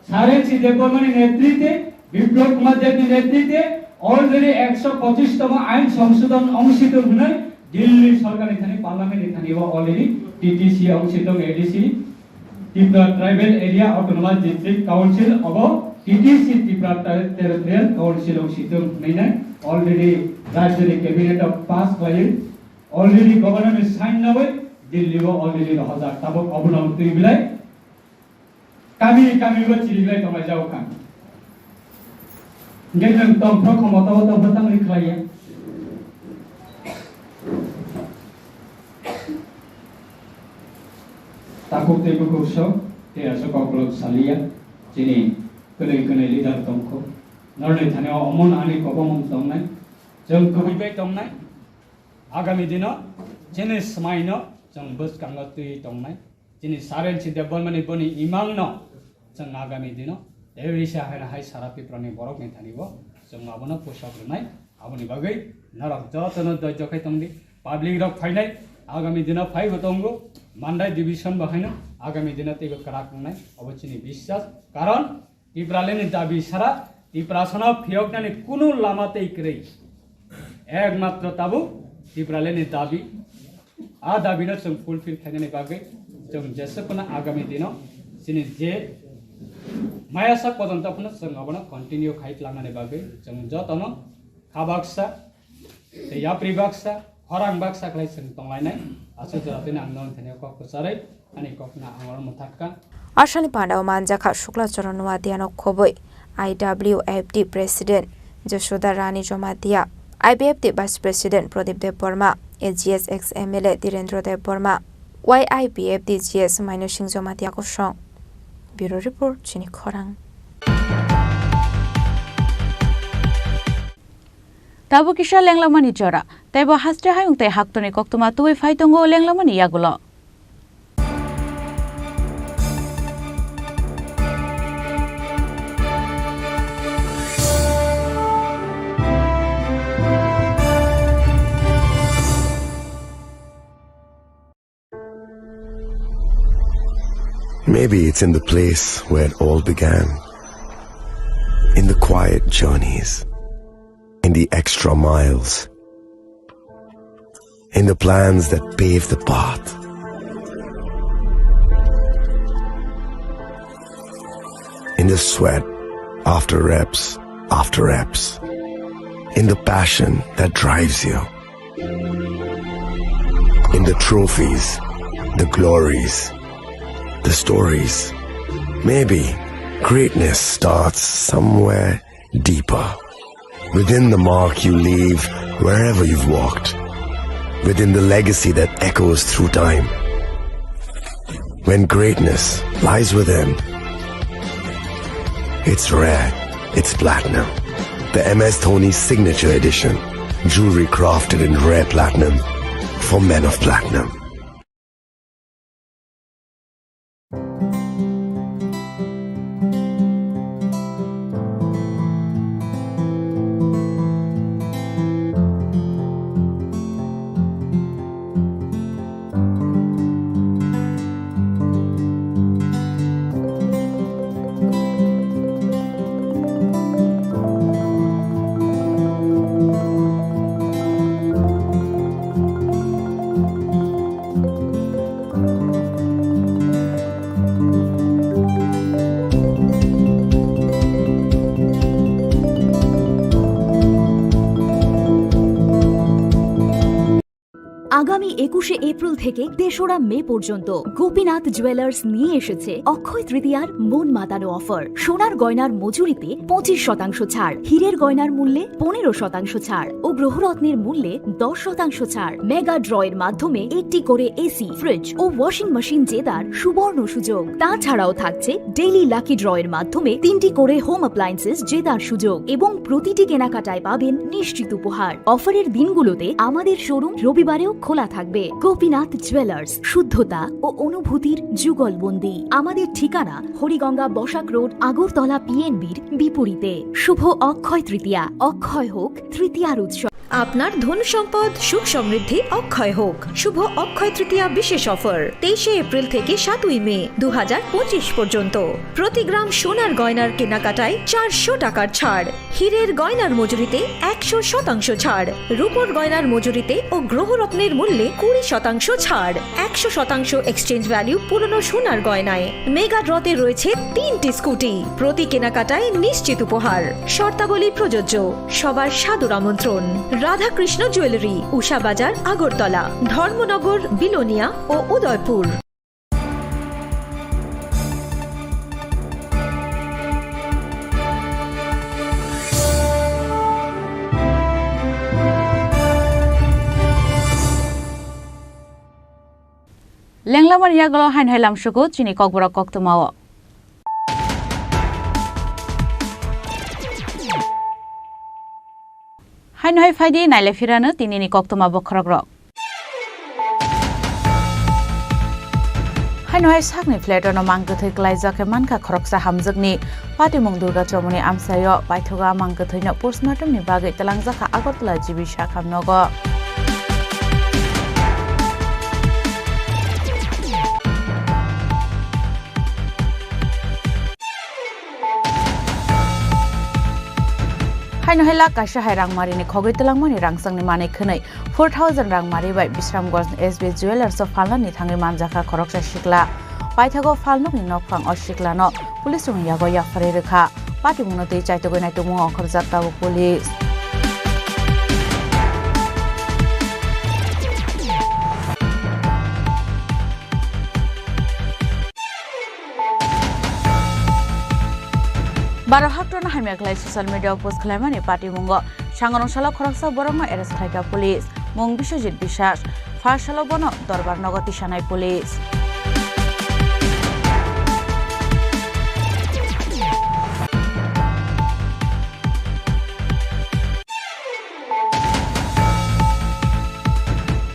Sarensi Debbarmani netrite, Biplab Kumar Debni netrite already ekso pochish tomo ain songsodon ongsitung hwnwi Delhi sorkarni thani parliament ni thani o already T T C ongsitung A D C, Tripura Tribal Area Autonomous District Council obo T T C Tripura Ter-, Territorial Council ongsitung hwnwi already rajyoni cabinet o pass khlaiwi already governor ni sign nawi Delhi o already rohorjak tabuk obono twi belai Kami kami bo chiriklai tonglai jao kha. Hingke nwng tongphro khomota o tongphro tamni khlaiya. Takhuk tei bukhuk sok tei aswk koklop saliya chini kwnwi kwnwi leader tongkho. Norni thani o omon ani kobomung tongnai. Chwng kubui bai tongnai. Agami dino chini swmaino chwng bwskango twi tongnai. Chini Sarensi Debbarmani boni imangno chwng agami dino tei risa haino hai sara Tiprani borokni thani bo chwng abono pusok rwnai. Aboni bagwi norok jotono doijo khai tongdi. Public rok phainai, agami dino phaibo tongo, Mandai division bo haino agami dino teibo kwrak wngnai, obo chini biswas. Karon Tipralandni dabi sara Tiprasano phiyoknani kunu lama tei kwrwi. Ekmatro tabuk Tipralandni dabi. A dabino chwng fulfill khainani bagwi chwng jesukno agami dino chini je mayasa kodonto phano chwng abono continue khai tlangnani bagwi chwng jotono kha baksa tei yapri baksa, khorang baksa khlai chwng tonglainai. Aswk jora tini ang nono thani kok kwcharwi ani kokno ang oro mwthakka. Asani pandao manjakha Shukla Charan Noatia no khobwi I W F T President Jashoda Rani Jamatia, I B F T Vice President Pradip Debbarma, A G S ex M L A Dhirendra Debbarma, Y I B F T G S Mainosing Jamatia kosong. Bureau Report, chini khorang. Tabuk kisa lenglamani jora, teibo haste hayung tei haktorni koktwma tubui phai tongo lenglamani yagulo. Maybe it's in the place where it all began. In the quiet journeys, in the extra miles, in the plans that pave the path, in the sweat after reps after reps, in the passion that drives you. In the trophies, the glories, the stories. Maybe greatness starts somewhere deeper. Within the mark you leave wherever you've walked. Within the legacy that echoes through time. When greatness lies within, it's rare, it's platinum. The M S Dhoni Signature Edition. Jewelry crafted in rare platinum for men of platinum. আগামী একুশে এপ্রিল থেকে তেসরা মে পর্যন্ত গোপীনাথ জুয়েলার্স নিয়ে এসেছে অক্ষয় তৃতীয়ার মন মাতানো অফার। সোনার গয়নার মজুরিতে পঁচিশ শতাংশ ছাড়, হীরের গয়নার মূল্যে পনেরো শতাংশ ছাড় ও গ্রহরত্নের মূল্যে দশ শতাংশ ছাড়। মেগা ড্রয়ের মাধ্যমে একটি করে এসি, ফ্রিজ ও ওয়াশিং মেশিন জেতার সুবর্ণ সুযোগ। তাছাড়াও থাকছে ডেইলি লাকি ড্রয়ের মাধ্যমে তিনটি করে হোম অ্যাপ্লায়েন্সেস জেতার সুযোগ এবং প্রতিটি কেনাকাটায় পাবেন নিশ্চিত উপহার। অফারের দিনগুলোতে আমাদের শোরুম রবিবারেও খোলা থাকবে। গোপীনাথ জুয়েলার্স, শুদ্ধতা ও অনুভূতির যুগলবন্দি। আমাদের ঠিকানা হরিগঙ্গা বসাক রোড, আগরতলা পিএনবির বিপরীতে। শুভ অক্ষয় তৃতীয়া, অক্ষয় হোক তৃতীয়ার উৎসব। আপনার ধন সম্পদ সুখ সমৃদ্ধি অক্ষয় হোক। শুভ অক্ষয় তৃতীয়া বিশেষ অফার, তেইশে এপ্রিল থেকে সাতই মে দু হাজার পঁচিশ পর্যন্ত। প্রতি গ্রাম সোনার গয়নার কেনাকাটায় চারশো টাকার ছাড়, হীরের গয়নার মজুরিতে একশো শতাংশ ছাড়, রূপোর গয়নার মজুরিতে ও গ্রহরত্নের মূল্যে কুড়ি শতাংশ ছাড়, একশো শতাংশ এক্সচেঞ্জ ভ্যালু পুরনো সোনার গয়নায়। মেগা ড্রতে রয়েছে তিনটি স্কুটি, প্রতি কেনাকাটায় নিশ্চিত উপহার। শর্তাবলী প্রযোজ্য। সবার সাদর আমন্ত্রণ। রাধাকৃষ্ণ জুয়েলারি, উষা বাজার, আগরতলা, ধর্মনগর, বিলোনিয়া ও Udaipur. Lenglamani yagulo haino hai lamsugo chini kokborok koktwmao. Haino hai phaidi naile phirano tinini koktwma bokhorokrok. Haino hai sakni flat-o no mang kwthwi klaijak khe mankha khoroksa hamjakni. Patimung Durga Chomoni amchaio paithago a mang kwthwino postmortem ni bagwi twlangjakha Agartala G B sak hamnogo. Haino hai lakh kaisa hai rangmarini khogwi twlangmani rangchakni manwi khwnwi four thousand rangmari bai Bisramganj S B Jewellers o phalnani thangwi manjakha khoroksa sikla. Paithago phalnokni nokphang o siklano police rokni yago yapharwi rwkha. Patimungno twi chaitugwi naitukmung ongkhorjak tabuk police. Baro haktorno hamya khlai social media o post khlaimani patimungo sangrong salo khoroksa borokno arrest khlaikha police. Mung Biswajit Biswas, pharsalo bono dorbar nogo tisanai police.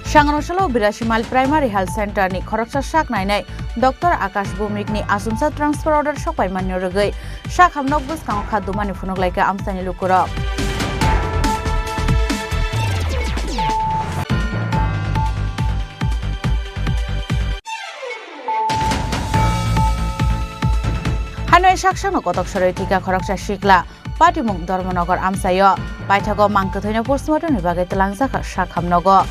Sangrong salo Birasi Mile Primary Health Center ni khoroksa sak nainai Doctor Akash Bhumik ni achomsa transfer order sokpai manyo rwgwi sak hamnok bwskango kha dumani phunuk laikha amchaini lukurok. Hanoi sak sakno kotok soroi thika khoroksa sikla. Patimung Dharmanagar amchaio paithago mang kwthwino postmortem ni bagwi twlangjakha sak hamnogo.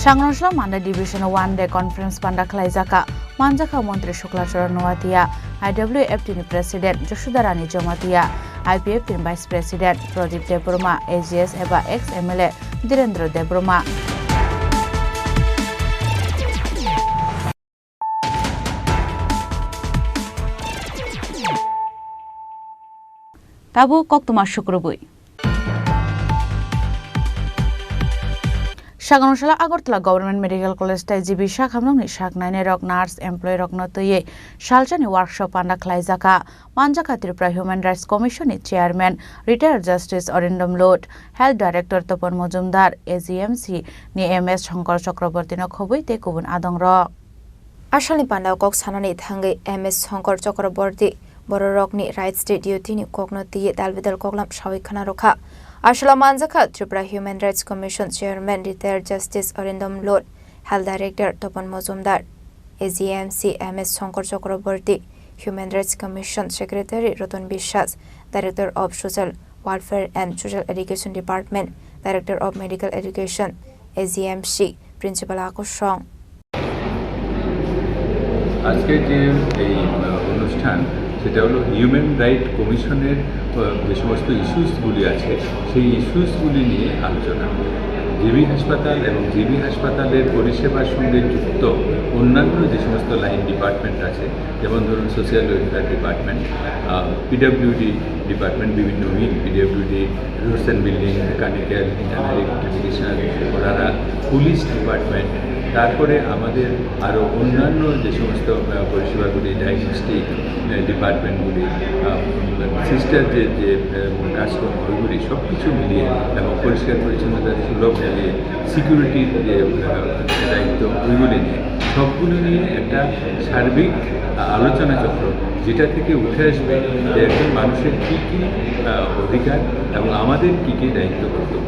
Sangrong salo Manda Division one day conference panda khlaijakha. Manjakha Montri Shukla Charan Noatia, I W F T ni President Jasudha Rani Jamatia, I P F T ni Vice President Pradip Debbarma, A G S eba ex M L A Dhirendra Debbarma. Tabuk koktwma sukrubwi. Sangrong salo Agartala Government Medical College tei G B sak hamnokni sak nainairok, nurse, employee rokno twiwi salsani workshop panda khlaijakha. Manjakha Tripura Human Rights Commission ni Chairman, Retired Justice Arindam Lod, Health Director Topon Mojumdar, A G M C ni M S Shankar Chakraborty no khobwi tei kubun adongrok. Asalni pandao kok sanani thangwi M S Shankar Chakraborty bororokni rights tei duty ni kokno twiwi dalbidal koklam sawi khna rwkha. Asalo manjakha Tripura Human Rights Commission Chairman Retired Justice Arindam Lod, Health Director Topon Mojumdar, A G M C M S Shankar Chakraborty, Human Rights Commission Secretary Ratan Biswas, Director of Social Welfare and Social Education Department, Director of Medical Education, A G M C, Principal Akusong. আজকে যে এই, আহ, অনুষ্ঠান, সেটা হলো human right কমিশনের, আহ, যে সমস্ত ইস্যুসগুলি আছে, সেই ইস্যুসগুলি নিয়ে আলোচনা। জিবি হাসপাতাল এবং জিবি হাসপাতালের পরিষেবার সঙ্গে যুক্ত অন্যান্য যে সমস্ত লাইন ডিপার্টমেন্ট আছে, যেমন ধরুন সোশ্যাল ওয়েলফেয়ার ডিপার্টমেন্ট, আহ, পিডব্লিউডি ডিপার্টমেন্ট, বিভিন্ন wing, PWD, roads and building, mechanical, internal electrification, ওনারা পুলিশ ডিপার্টমেন্ট, তারপরে আমাদের আরও অন্যান্য যে সমস্ত, আহ, পরিষেবাগুলি, ডায়াগনস্টিক, আহ, ডিপার্টমেন্টগুলি, আহ, সিস্টার যে, যে, আহ, কাজকর্ম, ওইগুলি সব কিছু মিলিয়ে এবং পরিষ্কার পরিচ্ছন্নতা সুলভ মিলিয়ে সিকিউরিটির যে, আহ, দায়িত্ব, ওইগুলি নিয়ে, সবগুলো নিয়ে একটা সার্বিক, আহ, আলোচনা চক্র, যেটা থেকে উঠে আসবে যে একজন মানুষের কী কী, আহ, অধিকার এবং আমাদের কী কী দায়িত্ব কর্তব্য।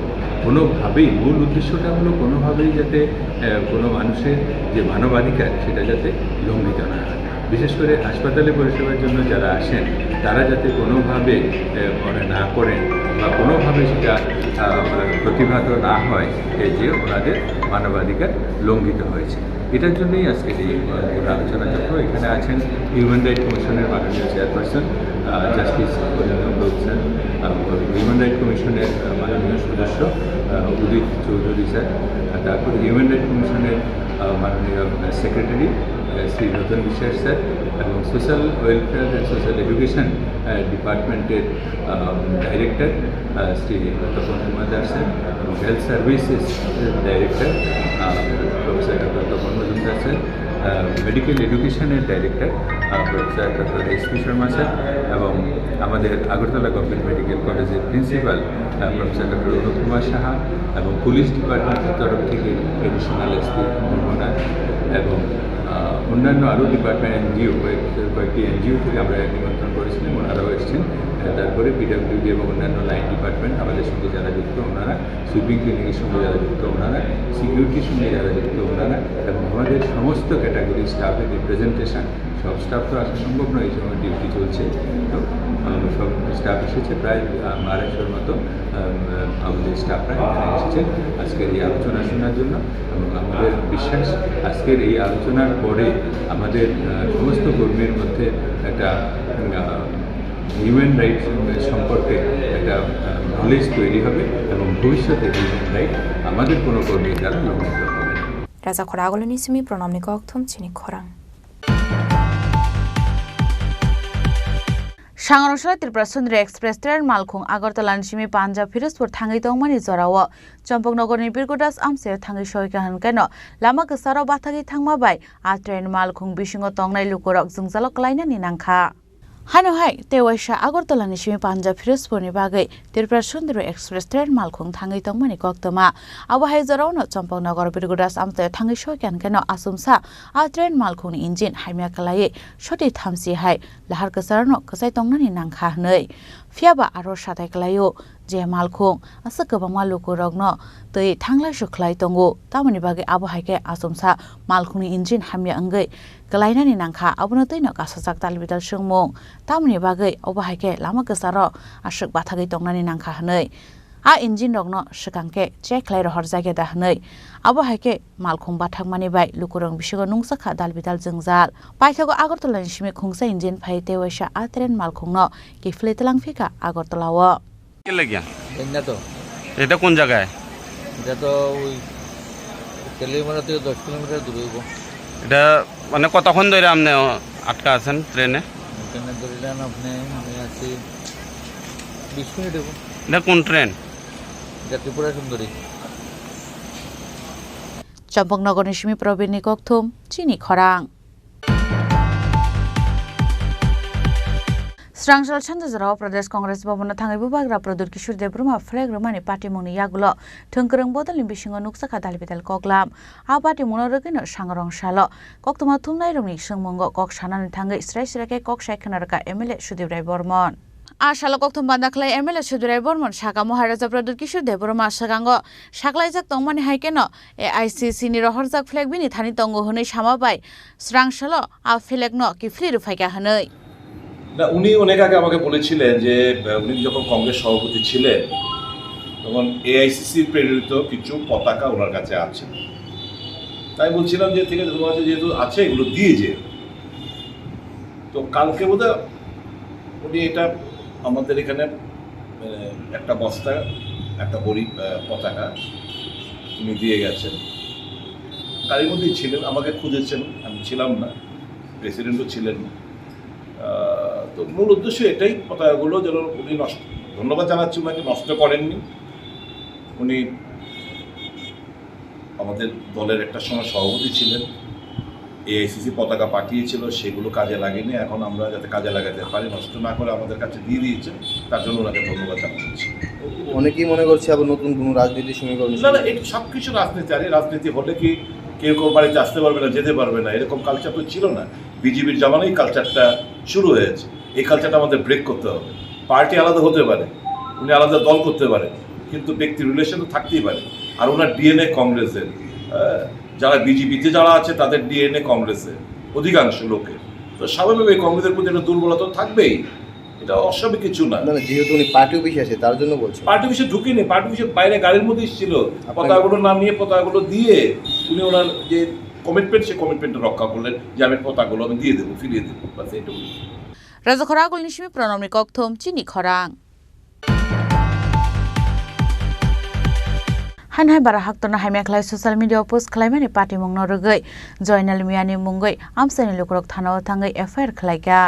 কোনোভাবেই, মূল উদ্দেশ্যটা হলো কোনোভাবেই যাতে, আহ, কোনো মানুষের যে মানবাধিকার, সেটা যাতে লঙ্ঘিত না হয়। বিশেষ করে হাসপাতালে পরিষেবার জন্য যারা আসেন, তারা যাতে কোনোভাবে, আহ, মনে না করেন বা কোনোভাবে সেটা, আহ, প্রতিভাত না হয়, এই যে ওনাদের মানবাধিকার লঙ্ঘিত হয়েছে। এটার জন্যই আজকের এই, আহ, গোটা আলোচনা চক্র। এখানে আছেন হিউম্যান রাইট কমিশনের মাননীয় চেয়ারপারসন, আহ, জাস্টিস অরিন্দম লোধ স্যার, আহ, হিউম্যান রাইট কমিশনের, আহ, মাননীয় সদস্য, আহ, উদিত চৌধুরী স্যার, আহ, তারপরে হিউম্যান রাইট কমিশনের, আহ, মাননীয়, আহ, secretary, ah, Shri Ratan Biswas sir এবং social welfare and social education, আহ, ডিপার্টমেন্টের, আহ, director, ah, Shri Tapan Kumar Das sir এবং health services director, ah, professor doctor Tapan Majumdar sir, ah, medical এডুকেশনের director, ah, professor doctor S P Sharma sir, এবং আমাদের আগরতলা গভর্নমেন্ট মেডিকেল কলেজের principal, ah, professor doctor Anup Kumar Saha এবং পুলিশ ডিপার্টমেন্টের তরফ থেকে অ্যাডিশনাল এসপি ভুবনা এবং, আহ, অন্যান্য আরও ডিপার্টমেন্ট, এনজিও, কয়েক-, কয়েকটি এনজিও থেকে আমরা নিমন্ত্রণ করেছিলাম, ওনারাও এসেছেন। আহ, তারপরে পিডব্লিউডি এবং অন্যান্য লাইন ডিপার্টমেন্ট আমাদের সঙ্গে যারা যুক্ত ওনারা, সুইপিং ক্লিনিকের সঙ্গে যারা যুক্ত ওনারা, সিকিউরিটির সঙ্গে যারা যুক্ত ওনারা এবং আমাদের সমস্ত ক্যাটাগরি স্টাফের রিপ্রেজেন্টেশন, সব স্টাফ তো আসা সম্ভব নয়, এই সময় ডিউটি চলছে। তো, আহ, সব স্টাফ এসেছে, প্রায়, আহ, আড়াইশোর মতো, আহ, আমাদের স্টাফরা এখানে এসেছে আজকের এই আলোচনা শোনার জন্য। এবং আমাদের বিশ্বাস, আজকের এই আলোচনার পরে আমাদের, আহ, সমস্ত কর্মীর মধ্যে একটা, আহ, হিউম্যান রাইটস সম্পর্কে একটা, আহ, নলেজ তৈরি হবে এবং ভবিষ্যতে হিউম্যান রাইট আমাদের কোনো কর্মীর দ্বারা লঙ্ঘিত হবে না। Raja khoraguloni simi pranamni kokthum chini khorang. Sangrongsa Tripura Sundari Express train malkhung Agartala ni simi Punjab Firozpur thangwi tongmani jorao Champaknagar ni Birgudas amchaio thangwi soika hwnkhe no lama kwcharo bathagwi thangma bai a train malkhung bisingo tongnai lukurok jwngjalo kwlainani nangkha. Hano hai tei waisa Agartala ni simi Punjab Firozpur ni bagwi Tripura Sundari Express train malkhung thangwi tongmani koktwma. Abo hai jorao no Champaknagar Birgudas amchaio thangwi soika hwnkhe no achomsa a train malkhung ni engine hamya kwlaiwi soti thamchi hai lahar kwcharno kwchai tongnani nangkha hwnwi. Phiyaba aro satai kwlaio je malkhung aswk kwbangma lukurokno twi thanglai sukhlai tongo, tamoni bagwi abo hai khe achomsa malkhungni engine hamya wngwi kwlainani nangkha, abono twino kasajak dalbidal swngmung, tamoni bagwi obo hai khe lama kwcharo aswk bathagwi tongnani nangkha hwnwi. A engine rokno swkang khe check khlai rohorjakya da hwnwi. Abo hai khe malkhung bathakmani bai lukurok bisingo nungjakha dalbidal jwngjal. Paithago Agartala ni simi khungsa engine phai tei waisa a train malkhungno kiphilwi twlang phikha Agartala o. কে লাগিয়া? এন্না তো। এটা কোন জায়গায়? এটা তো ওই তেলিয়ামারা থেকে দশ কিলোমিটার দূরে হইব। এটা মানে কতক্ষণ ধরে আপনি আটকা আছেন ট্রেনে? এখানে ধরে নেন আপনি, আমি আছি বিশ মিনিট হইব। এটা কোন ট্রেন? এটা ত্রিপুরা Sundari. Champaknagar ni simi Probin ni kokthum chini khorang. Srangsal sanja jorao Pradesh Congress Bhavan no thangwi bubagra Pradyut Kishore Debbarma flag rwmani patimungni yagulo thwngkwrwng bodolni bisingo nukjakha dalbidal koklam. A patimungno rwgwino sangrong salo koktwma thumnairokni swngmungo kok sanani thangwi srai srai khe kok sai khna rwkha M L A Sudip Rai Bormon. A salo kokthum banda khlai M L A Sudip Rai Bormon saka Maharaja Pradyut Kishore Debbarma swkango saklaijak tongmani hai kheno A I C C ni rohorjak flag bini thani tongo hwnwi sama bai srangsalo a flag no kiphilwi rwphaikha hwnwi. না, উনি অনেক আগে আমাকে বলেছিলেন যে, আহ, উনি যখন কংগ্রেস সভাপতি ছিলেন, তখন এআইসিসির প্রেরিত কিছু পতাকা ওনার কাছে আছে। তাই বলছিলাম যে, "ঠিক আছে, তোমার কাছে যেহেতু আছে, এগুলো দিয়ে যে।" তো কালকে বোধহয় উনি এটা আমাদের এখানে, মানে, একটা বস্তা, একটা বড়ি, আহ, পতাকা উনি দিয়ে গেছেন। গাড়ির মধ্যেই ছিলেন, আমাকে খুঁজেছেন, আমি ছিলাম না, প্রেসিডেন্টও ছিলেন না। আহ, তো মূল উদ্দেশ্য এটাই, পতাকাগুলো যেন উনি নষ্ট, ধন্যবাদ জানাচ্ছি ওনাকে, নষ্ট করেননি। উনি আমাদের দলের একটা সময় সভাপতি ছিলেন, এআইসিসি পতাকা পাঠিয়েছিল, সেগুলো কাজে লাগেনি। এখন আমরা যাতে কাজে লাগাতে পারি, নষ্ট না করে আমাদের কাছে দিয়ে দিয়েছেন, তার জন্য ওনাকে ধন্যবাদ জানাচ্ছি। অনেকেই মনে করছে আবার নতুন কোনো রাজনীতি সমীকরণ না, না, শুরু। এটা সবকিছু রাজনীতি। আরে, রাজনীতি হলে কি কেউ কেউ বাড়িতে আসতে পারবে না, যেতে পারবে না, এরকম কালচার তো ছিল না। বিজেপির জামানায় কালচারটা শুরু হয়েছে, এই কালচারটা আমাদের ব্রেক করতে হবে। পার্টি আলাদা হতে পারে, উনি আলাদা দল করতে পারেন, কিন্তু ব্যক্তি রিলেশন তো থাকতেই পারে। আর ওনার ডিএনএ কংগ্রেসের, আহ, যারা বিজেপিতে যারা আছে তাদের ডিএনএ কংগ্রেসের অধিকাংশ লোকের। তো স্বাভাবিকভাবেই কংগ্রেসের প্রতি একটা দুর্বলতা তো থাকবেই, এটা অস্বাভাবিক কিছু না। না, না, যেহেতু উনি পার্টি অফিসে আছে, তার জন্য বলছি। পার্টি অফিসে ঢুকেনি, পার্টি অফিসের বাইরে গাড়ির মধ্যেই ছিল। আপনার পতাকাগুলো নামিয়ে, পতাকাগুলো দিয়ে উনি ওনার যে কমিটমেন্ট, সেই কমিটমেন্টটা রক্ষা করলেন যে, "আমি পতাকাগুলো আমি দিয়ে দেবো, ফিরিয়ে দেবো।" বাস, এইটুকু। Rajakhor agulni simi pranamni kokthum chini khorang. Hainhai bara haktorno hamya khlai social media post khlaimani patimungno rwgwi Joinal Miani mungwi amchaini lukurok thanao thangwi F I R khlaikha.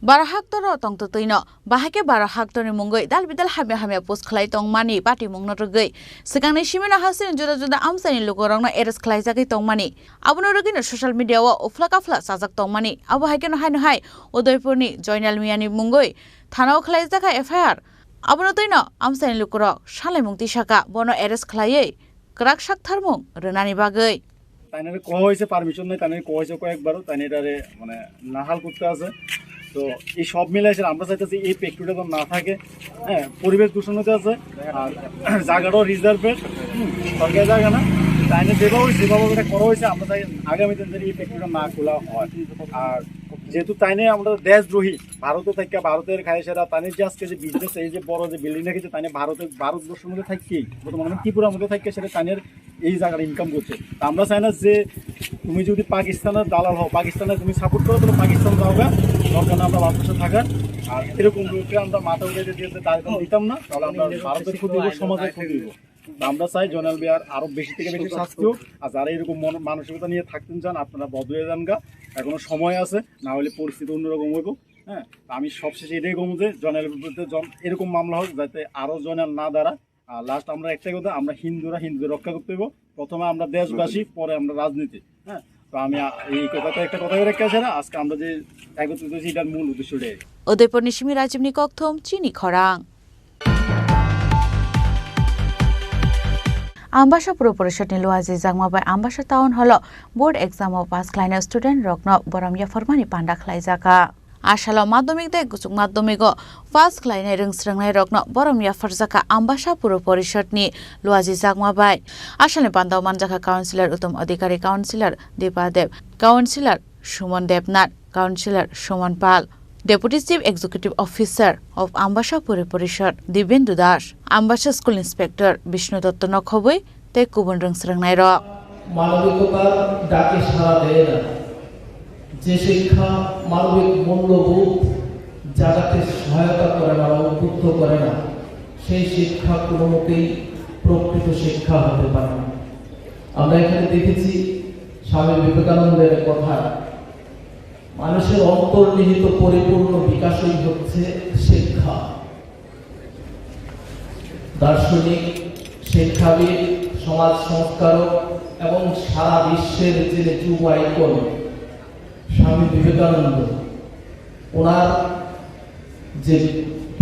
Baro haktor o tongtwtwino, bahai khe baro haktor ni mungwi dal bidal hamya hamya post khlai tongmani patimung no rwgwi, swkang ni simi no hasteni juda juda amchai ni luku rok no arrest khlai jagwi tongmani, abono rwgwi no social media o uphla kaphla chajak tongmani, abo hai khe no hai no hai Udaipur ni Joinal Mia ni mungwi thana o khlai jak kha F I R, abono twi no amchai ni luku rok salaimung tisa kha bono arrest khlaiwi kwrak sak tharmung rwnani bagwi. তাইনারে কওয়া হয়েছে, পারমিশন নেই, তাইনারে কওয়া হয়েছে কয়েকবারও, তাইনা এটারে মানে নাহাল করতে আছে। তো এই সব মিলে এসে আমরা চাইতেছি এই ফ্যাক্টরিটা যেন না থাকে, হ্যাঁ, পরিবেশ দূষণ হতে আছে, আর জায়গাটাও রিজার্ভের, হুম, সরকারি জায়গা না। তাইনা যেভাবে, যেভাবে এটা করা হয়েছে, আমরা চাই আগামী দিন যেন এই ফ্যাক্টরিটা না খোলা হয়। আর যেহেতু তাইনে আমরা দেশদ্রোহী, ভারতে থাকি, ভারতের খাই সেরা, তাইনে যে আজকে যে বিজনেস, এই যে বড় যে বিল্ডিং রেখেছে, তাইনে ভারতে, ভারতবর্ষের মধ্যে থাকি, বর্তমানে ত্রিপুরার মধ্যে থাকি সেটা তাইনের এই জায়গাটা ইনকাম করছে। তা আমরা চাই না যে তুমি যদি পাকিস্তানের দালাল হও, পাকিস্তানে তুমি সাপোর্ট করো, তাহলে পাকিস্তান যাও গা, দরকার না আমরা ভারতবর্ষে থাকার। আর এরকম লোককে আমরা মাথা উঠে দিয়ে তাদের দিতাম না, তাহলে আমরা ভারতের ক্ষতি হইব, সমাজের ক্ষতি হইব। তা আমরা চাই জয়নাল মিয়ার আরো বেশি থেকে বেশি শাস্তি হোক। আর যারা এরকম মন-, মানসিকতা নিয়ে থাকতে চান, আপনারা বদলে যান গা, এখনো সময় আছে, না হলে পরিস্থিতি অন্যরকম হইব। হ্যাঁ, তা আমি সবশেষে এটাই বলবো যে জয়নালের বিরুদ্ধে জন-, এরকম মামলা হোক, যাতে আরো জয়নাল না দাঁড়ায়। আর লাস্ট আমরা একটাই কথা, আমরা হিন্দুরা হিন্দুদের রক্ষা করতে হইব। প্রথমে আমরা দেশবাসী, পরে আমরা রাজনীতি। হ্যাঁ, তো আমি আ-, এই কথা, একটা কথা রেখে আসে না, আজকে আমরা যে একত্রিত হয়েছি, এটার মূল উদ্দেশ্য এটাই। Udaipur ni simi Rajibni kokthum chini khorang. Ambasa Puro Porishod ni Luaji Jagma bai Ambasa Town Hall o board exam o pass khlainai student rokno borom yapharmani panda khlaijak kha. Asalo madhyamik tei kuchuk madhyamik o pass khlainai rwngsrwngnai rokno borom yapharjak kha Ambasa Puro Porishod ni Luaji Jagma bai. Asalni panda o manjak kha Councillor Uttom Adhikari, Councillor Dipa Deb, Councillor Suman Debnath, Councillor Suman Pal, Deputy Chief Executive Officer of Ambasa Puri Porishad Dibendu Das, Ambasa School Inspector Bishnu Dotto no khobwi tei kubun rwngsrwngnairok. মানবিকতার ডাকে সাড়া দেয় না। যে শিক্ষা মানবিক মূল্যবোধ জাগাতে সহায়তা করে না বা উদ্বুদ্ধ করে না, সেই শিক্ষা কোনো মতেই প্রকৃত শিক্ষা হতে পারে না। আমরা এখানে দেখেছি স্বামী বিবেকানন্দের কথা, মানুষের অন্তর্নিহিত পরিপূর্ণ বিকাশই হচ্ছে শিক্ষা। দার্শনিক, শিক্ষাবিদ, সমাজ সংস্কারক এবং সারা বিশ্বের যিনি যুব আইকন স্বামী বিবেকানন্দ, ওনার যে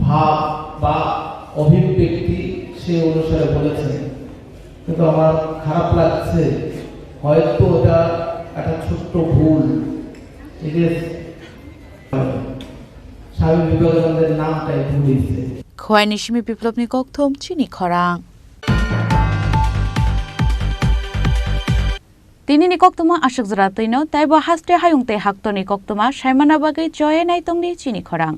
ভাব বা অভিব্যক্তি সেই অনুসারে বলেছেন, কিন্তু আমার খারাপ লাগছে, হয়তো ওটা একটা ছোট্ট ভুল। It is স্বামী বিবেকানন্দের নামটাই ভুল হয়েছে। Khowai ni simi Biplop ni kokthum chini khorang. Tini ni koktwma aswk jora twino, taibo haste hayung tei haktorni koktwma saimana bagwi choye naitongdi chini khorang.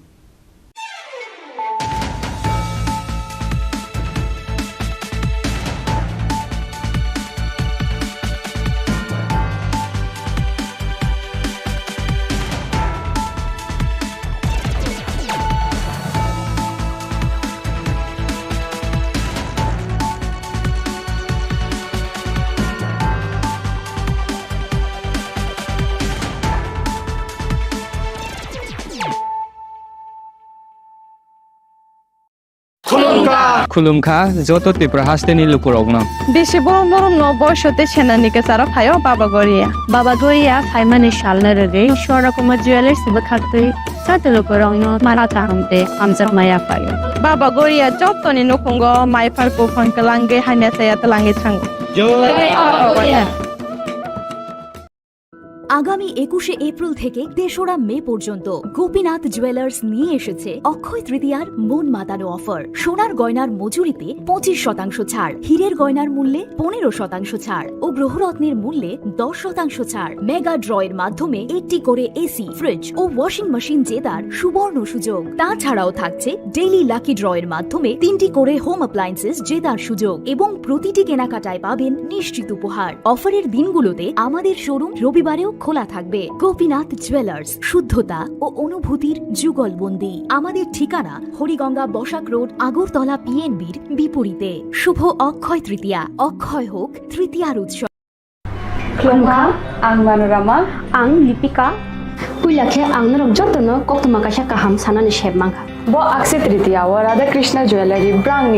Khulumkha. Khulumkha joto Tripura hasteni lukurokno. Bisi borom borom no boiso tei senani kwcharo phaio Baba Goria. Baba Goria phaimani salno rwgwi Swarna Kumar Jewellers bwkhaktwi joto lukurokno mara kaham tei hamjakma yaphaio. Baba Goria jotoni nukhungo maiphar buphang kwlangwi hamya chaya twlangwi thango. Jai Baba Goria. আগামী একুশে এপ্রিল থেকে তেসরা মে পর্যন্ত গোপীনাথ জুয়েলার্স নিয়ে এসেছে অক্ষয় তৃতীয়ার মন মাতানো অফার। সোনার গয়নার মজুরিতে পঁচিশ শতাংশ ছাড়, হীরের গয়নার মূল্যে পনেরো শতাংশ ছাড় ও গ্রহরত্নের মূল্যে দশ শতাংশ ছাড়। মেগা ড্রয়ের মাধ্যমে একটি করে এসি, ফ্রিজ ও ওয়াশিং মেশিন জেতার সুবর্ণ সুযোগ। তাছাড়াও থাকছে ডেইলি লাকি ড্রয়ের মাধ্যমে তিনটি করে হোম অ্যাপ্লায়েন্সেস জেতার সুযোগ এবং প্রতিটি কেনাকাটায় পাবেন নিশ্চিত উপহার। অফারের দিনগুলোতে আমাদের শোরুম রবিবারেও খোলা থাকবে। গোপীনাথ জুয়েলার্স, শুদ্ধতা ও অনুভূতির যুগলবন্দি। আমাদের ঠিকানা হরিগঙ্গা বসাক রোড, আগরতলা পিএনবির বিপরীতে। শুভ অক্ষয় তৃতীয়া, অক্ষয় হোক তৃতীয়ার উৎসব। Khulumkha, ang Manorama. Ang Lipika. Puila khe ang norok jotono koktwma kaisa kaham sanani sep mankha. Bo Akshaya Tritiya o Radha Krishna Jewellery brangni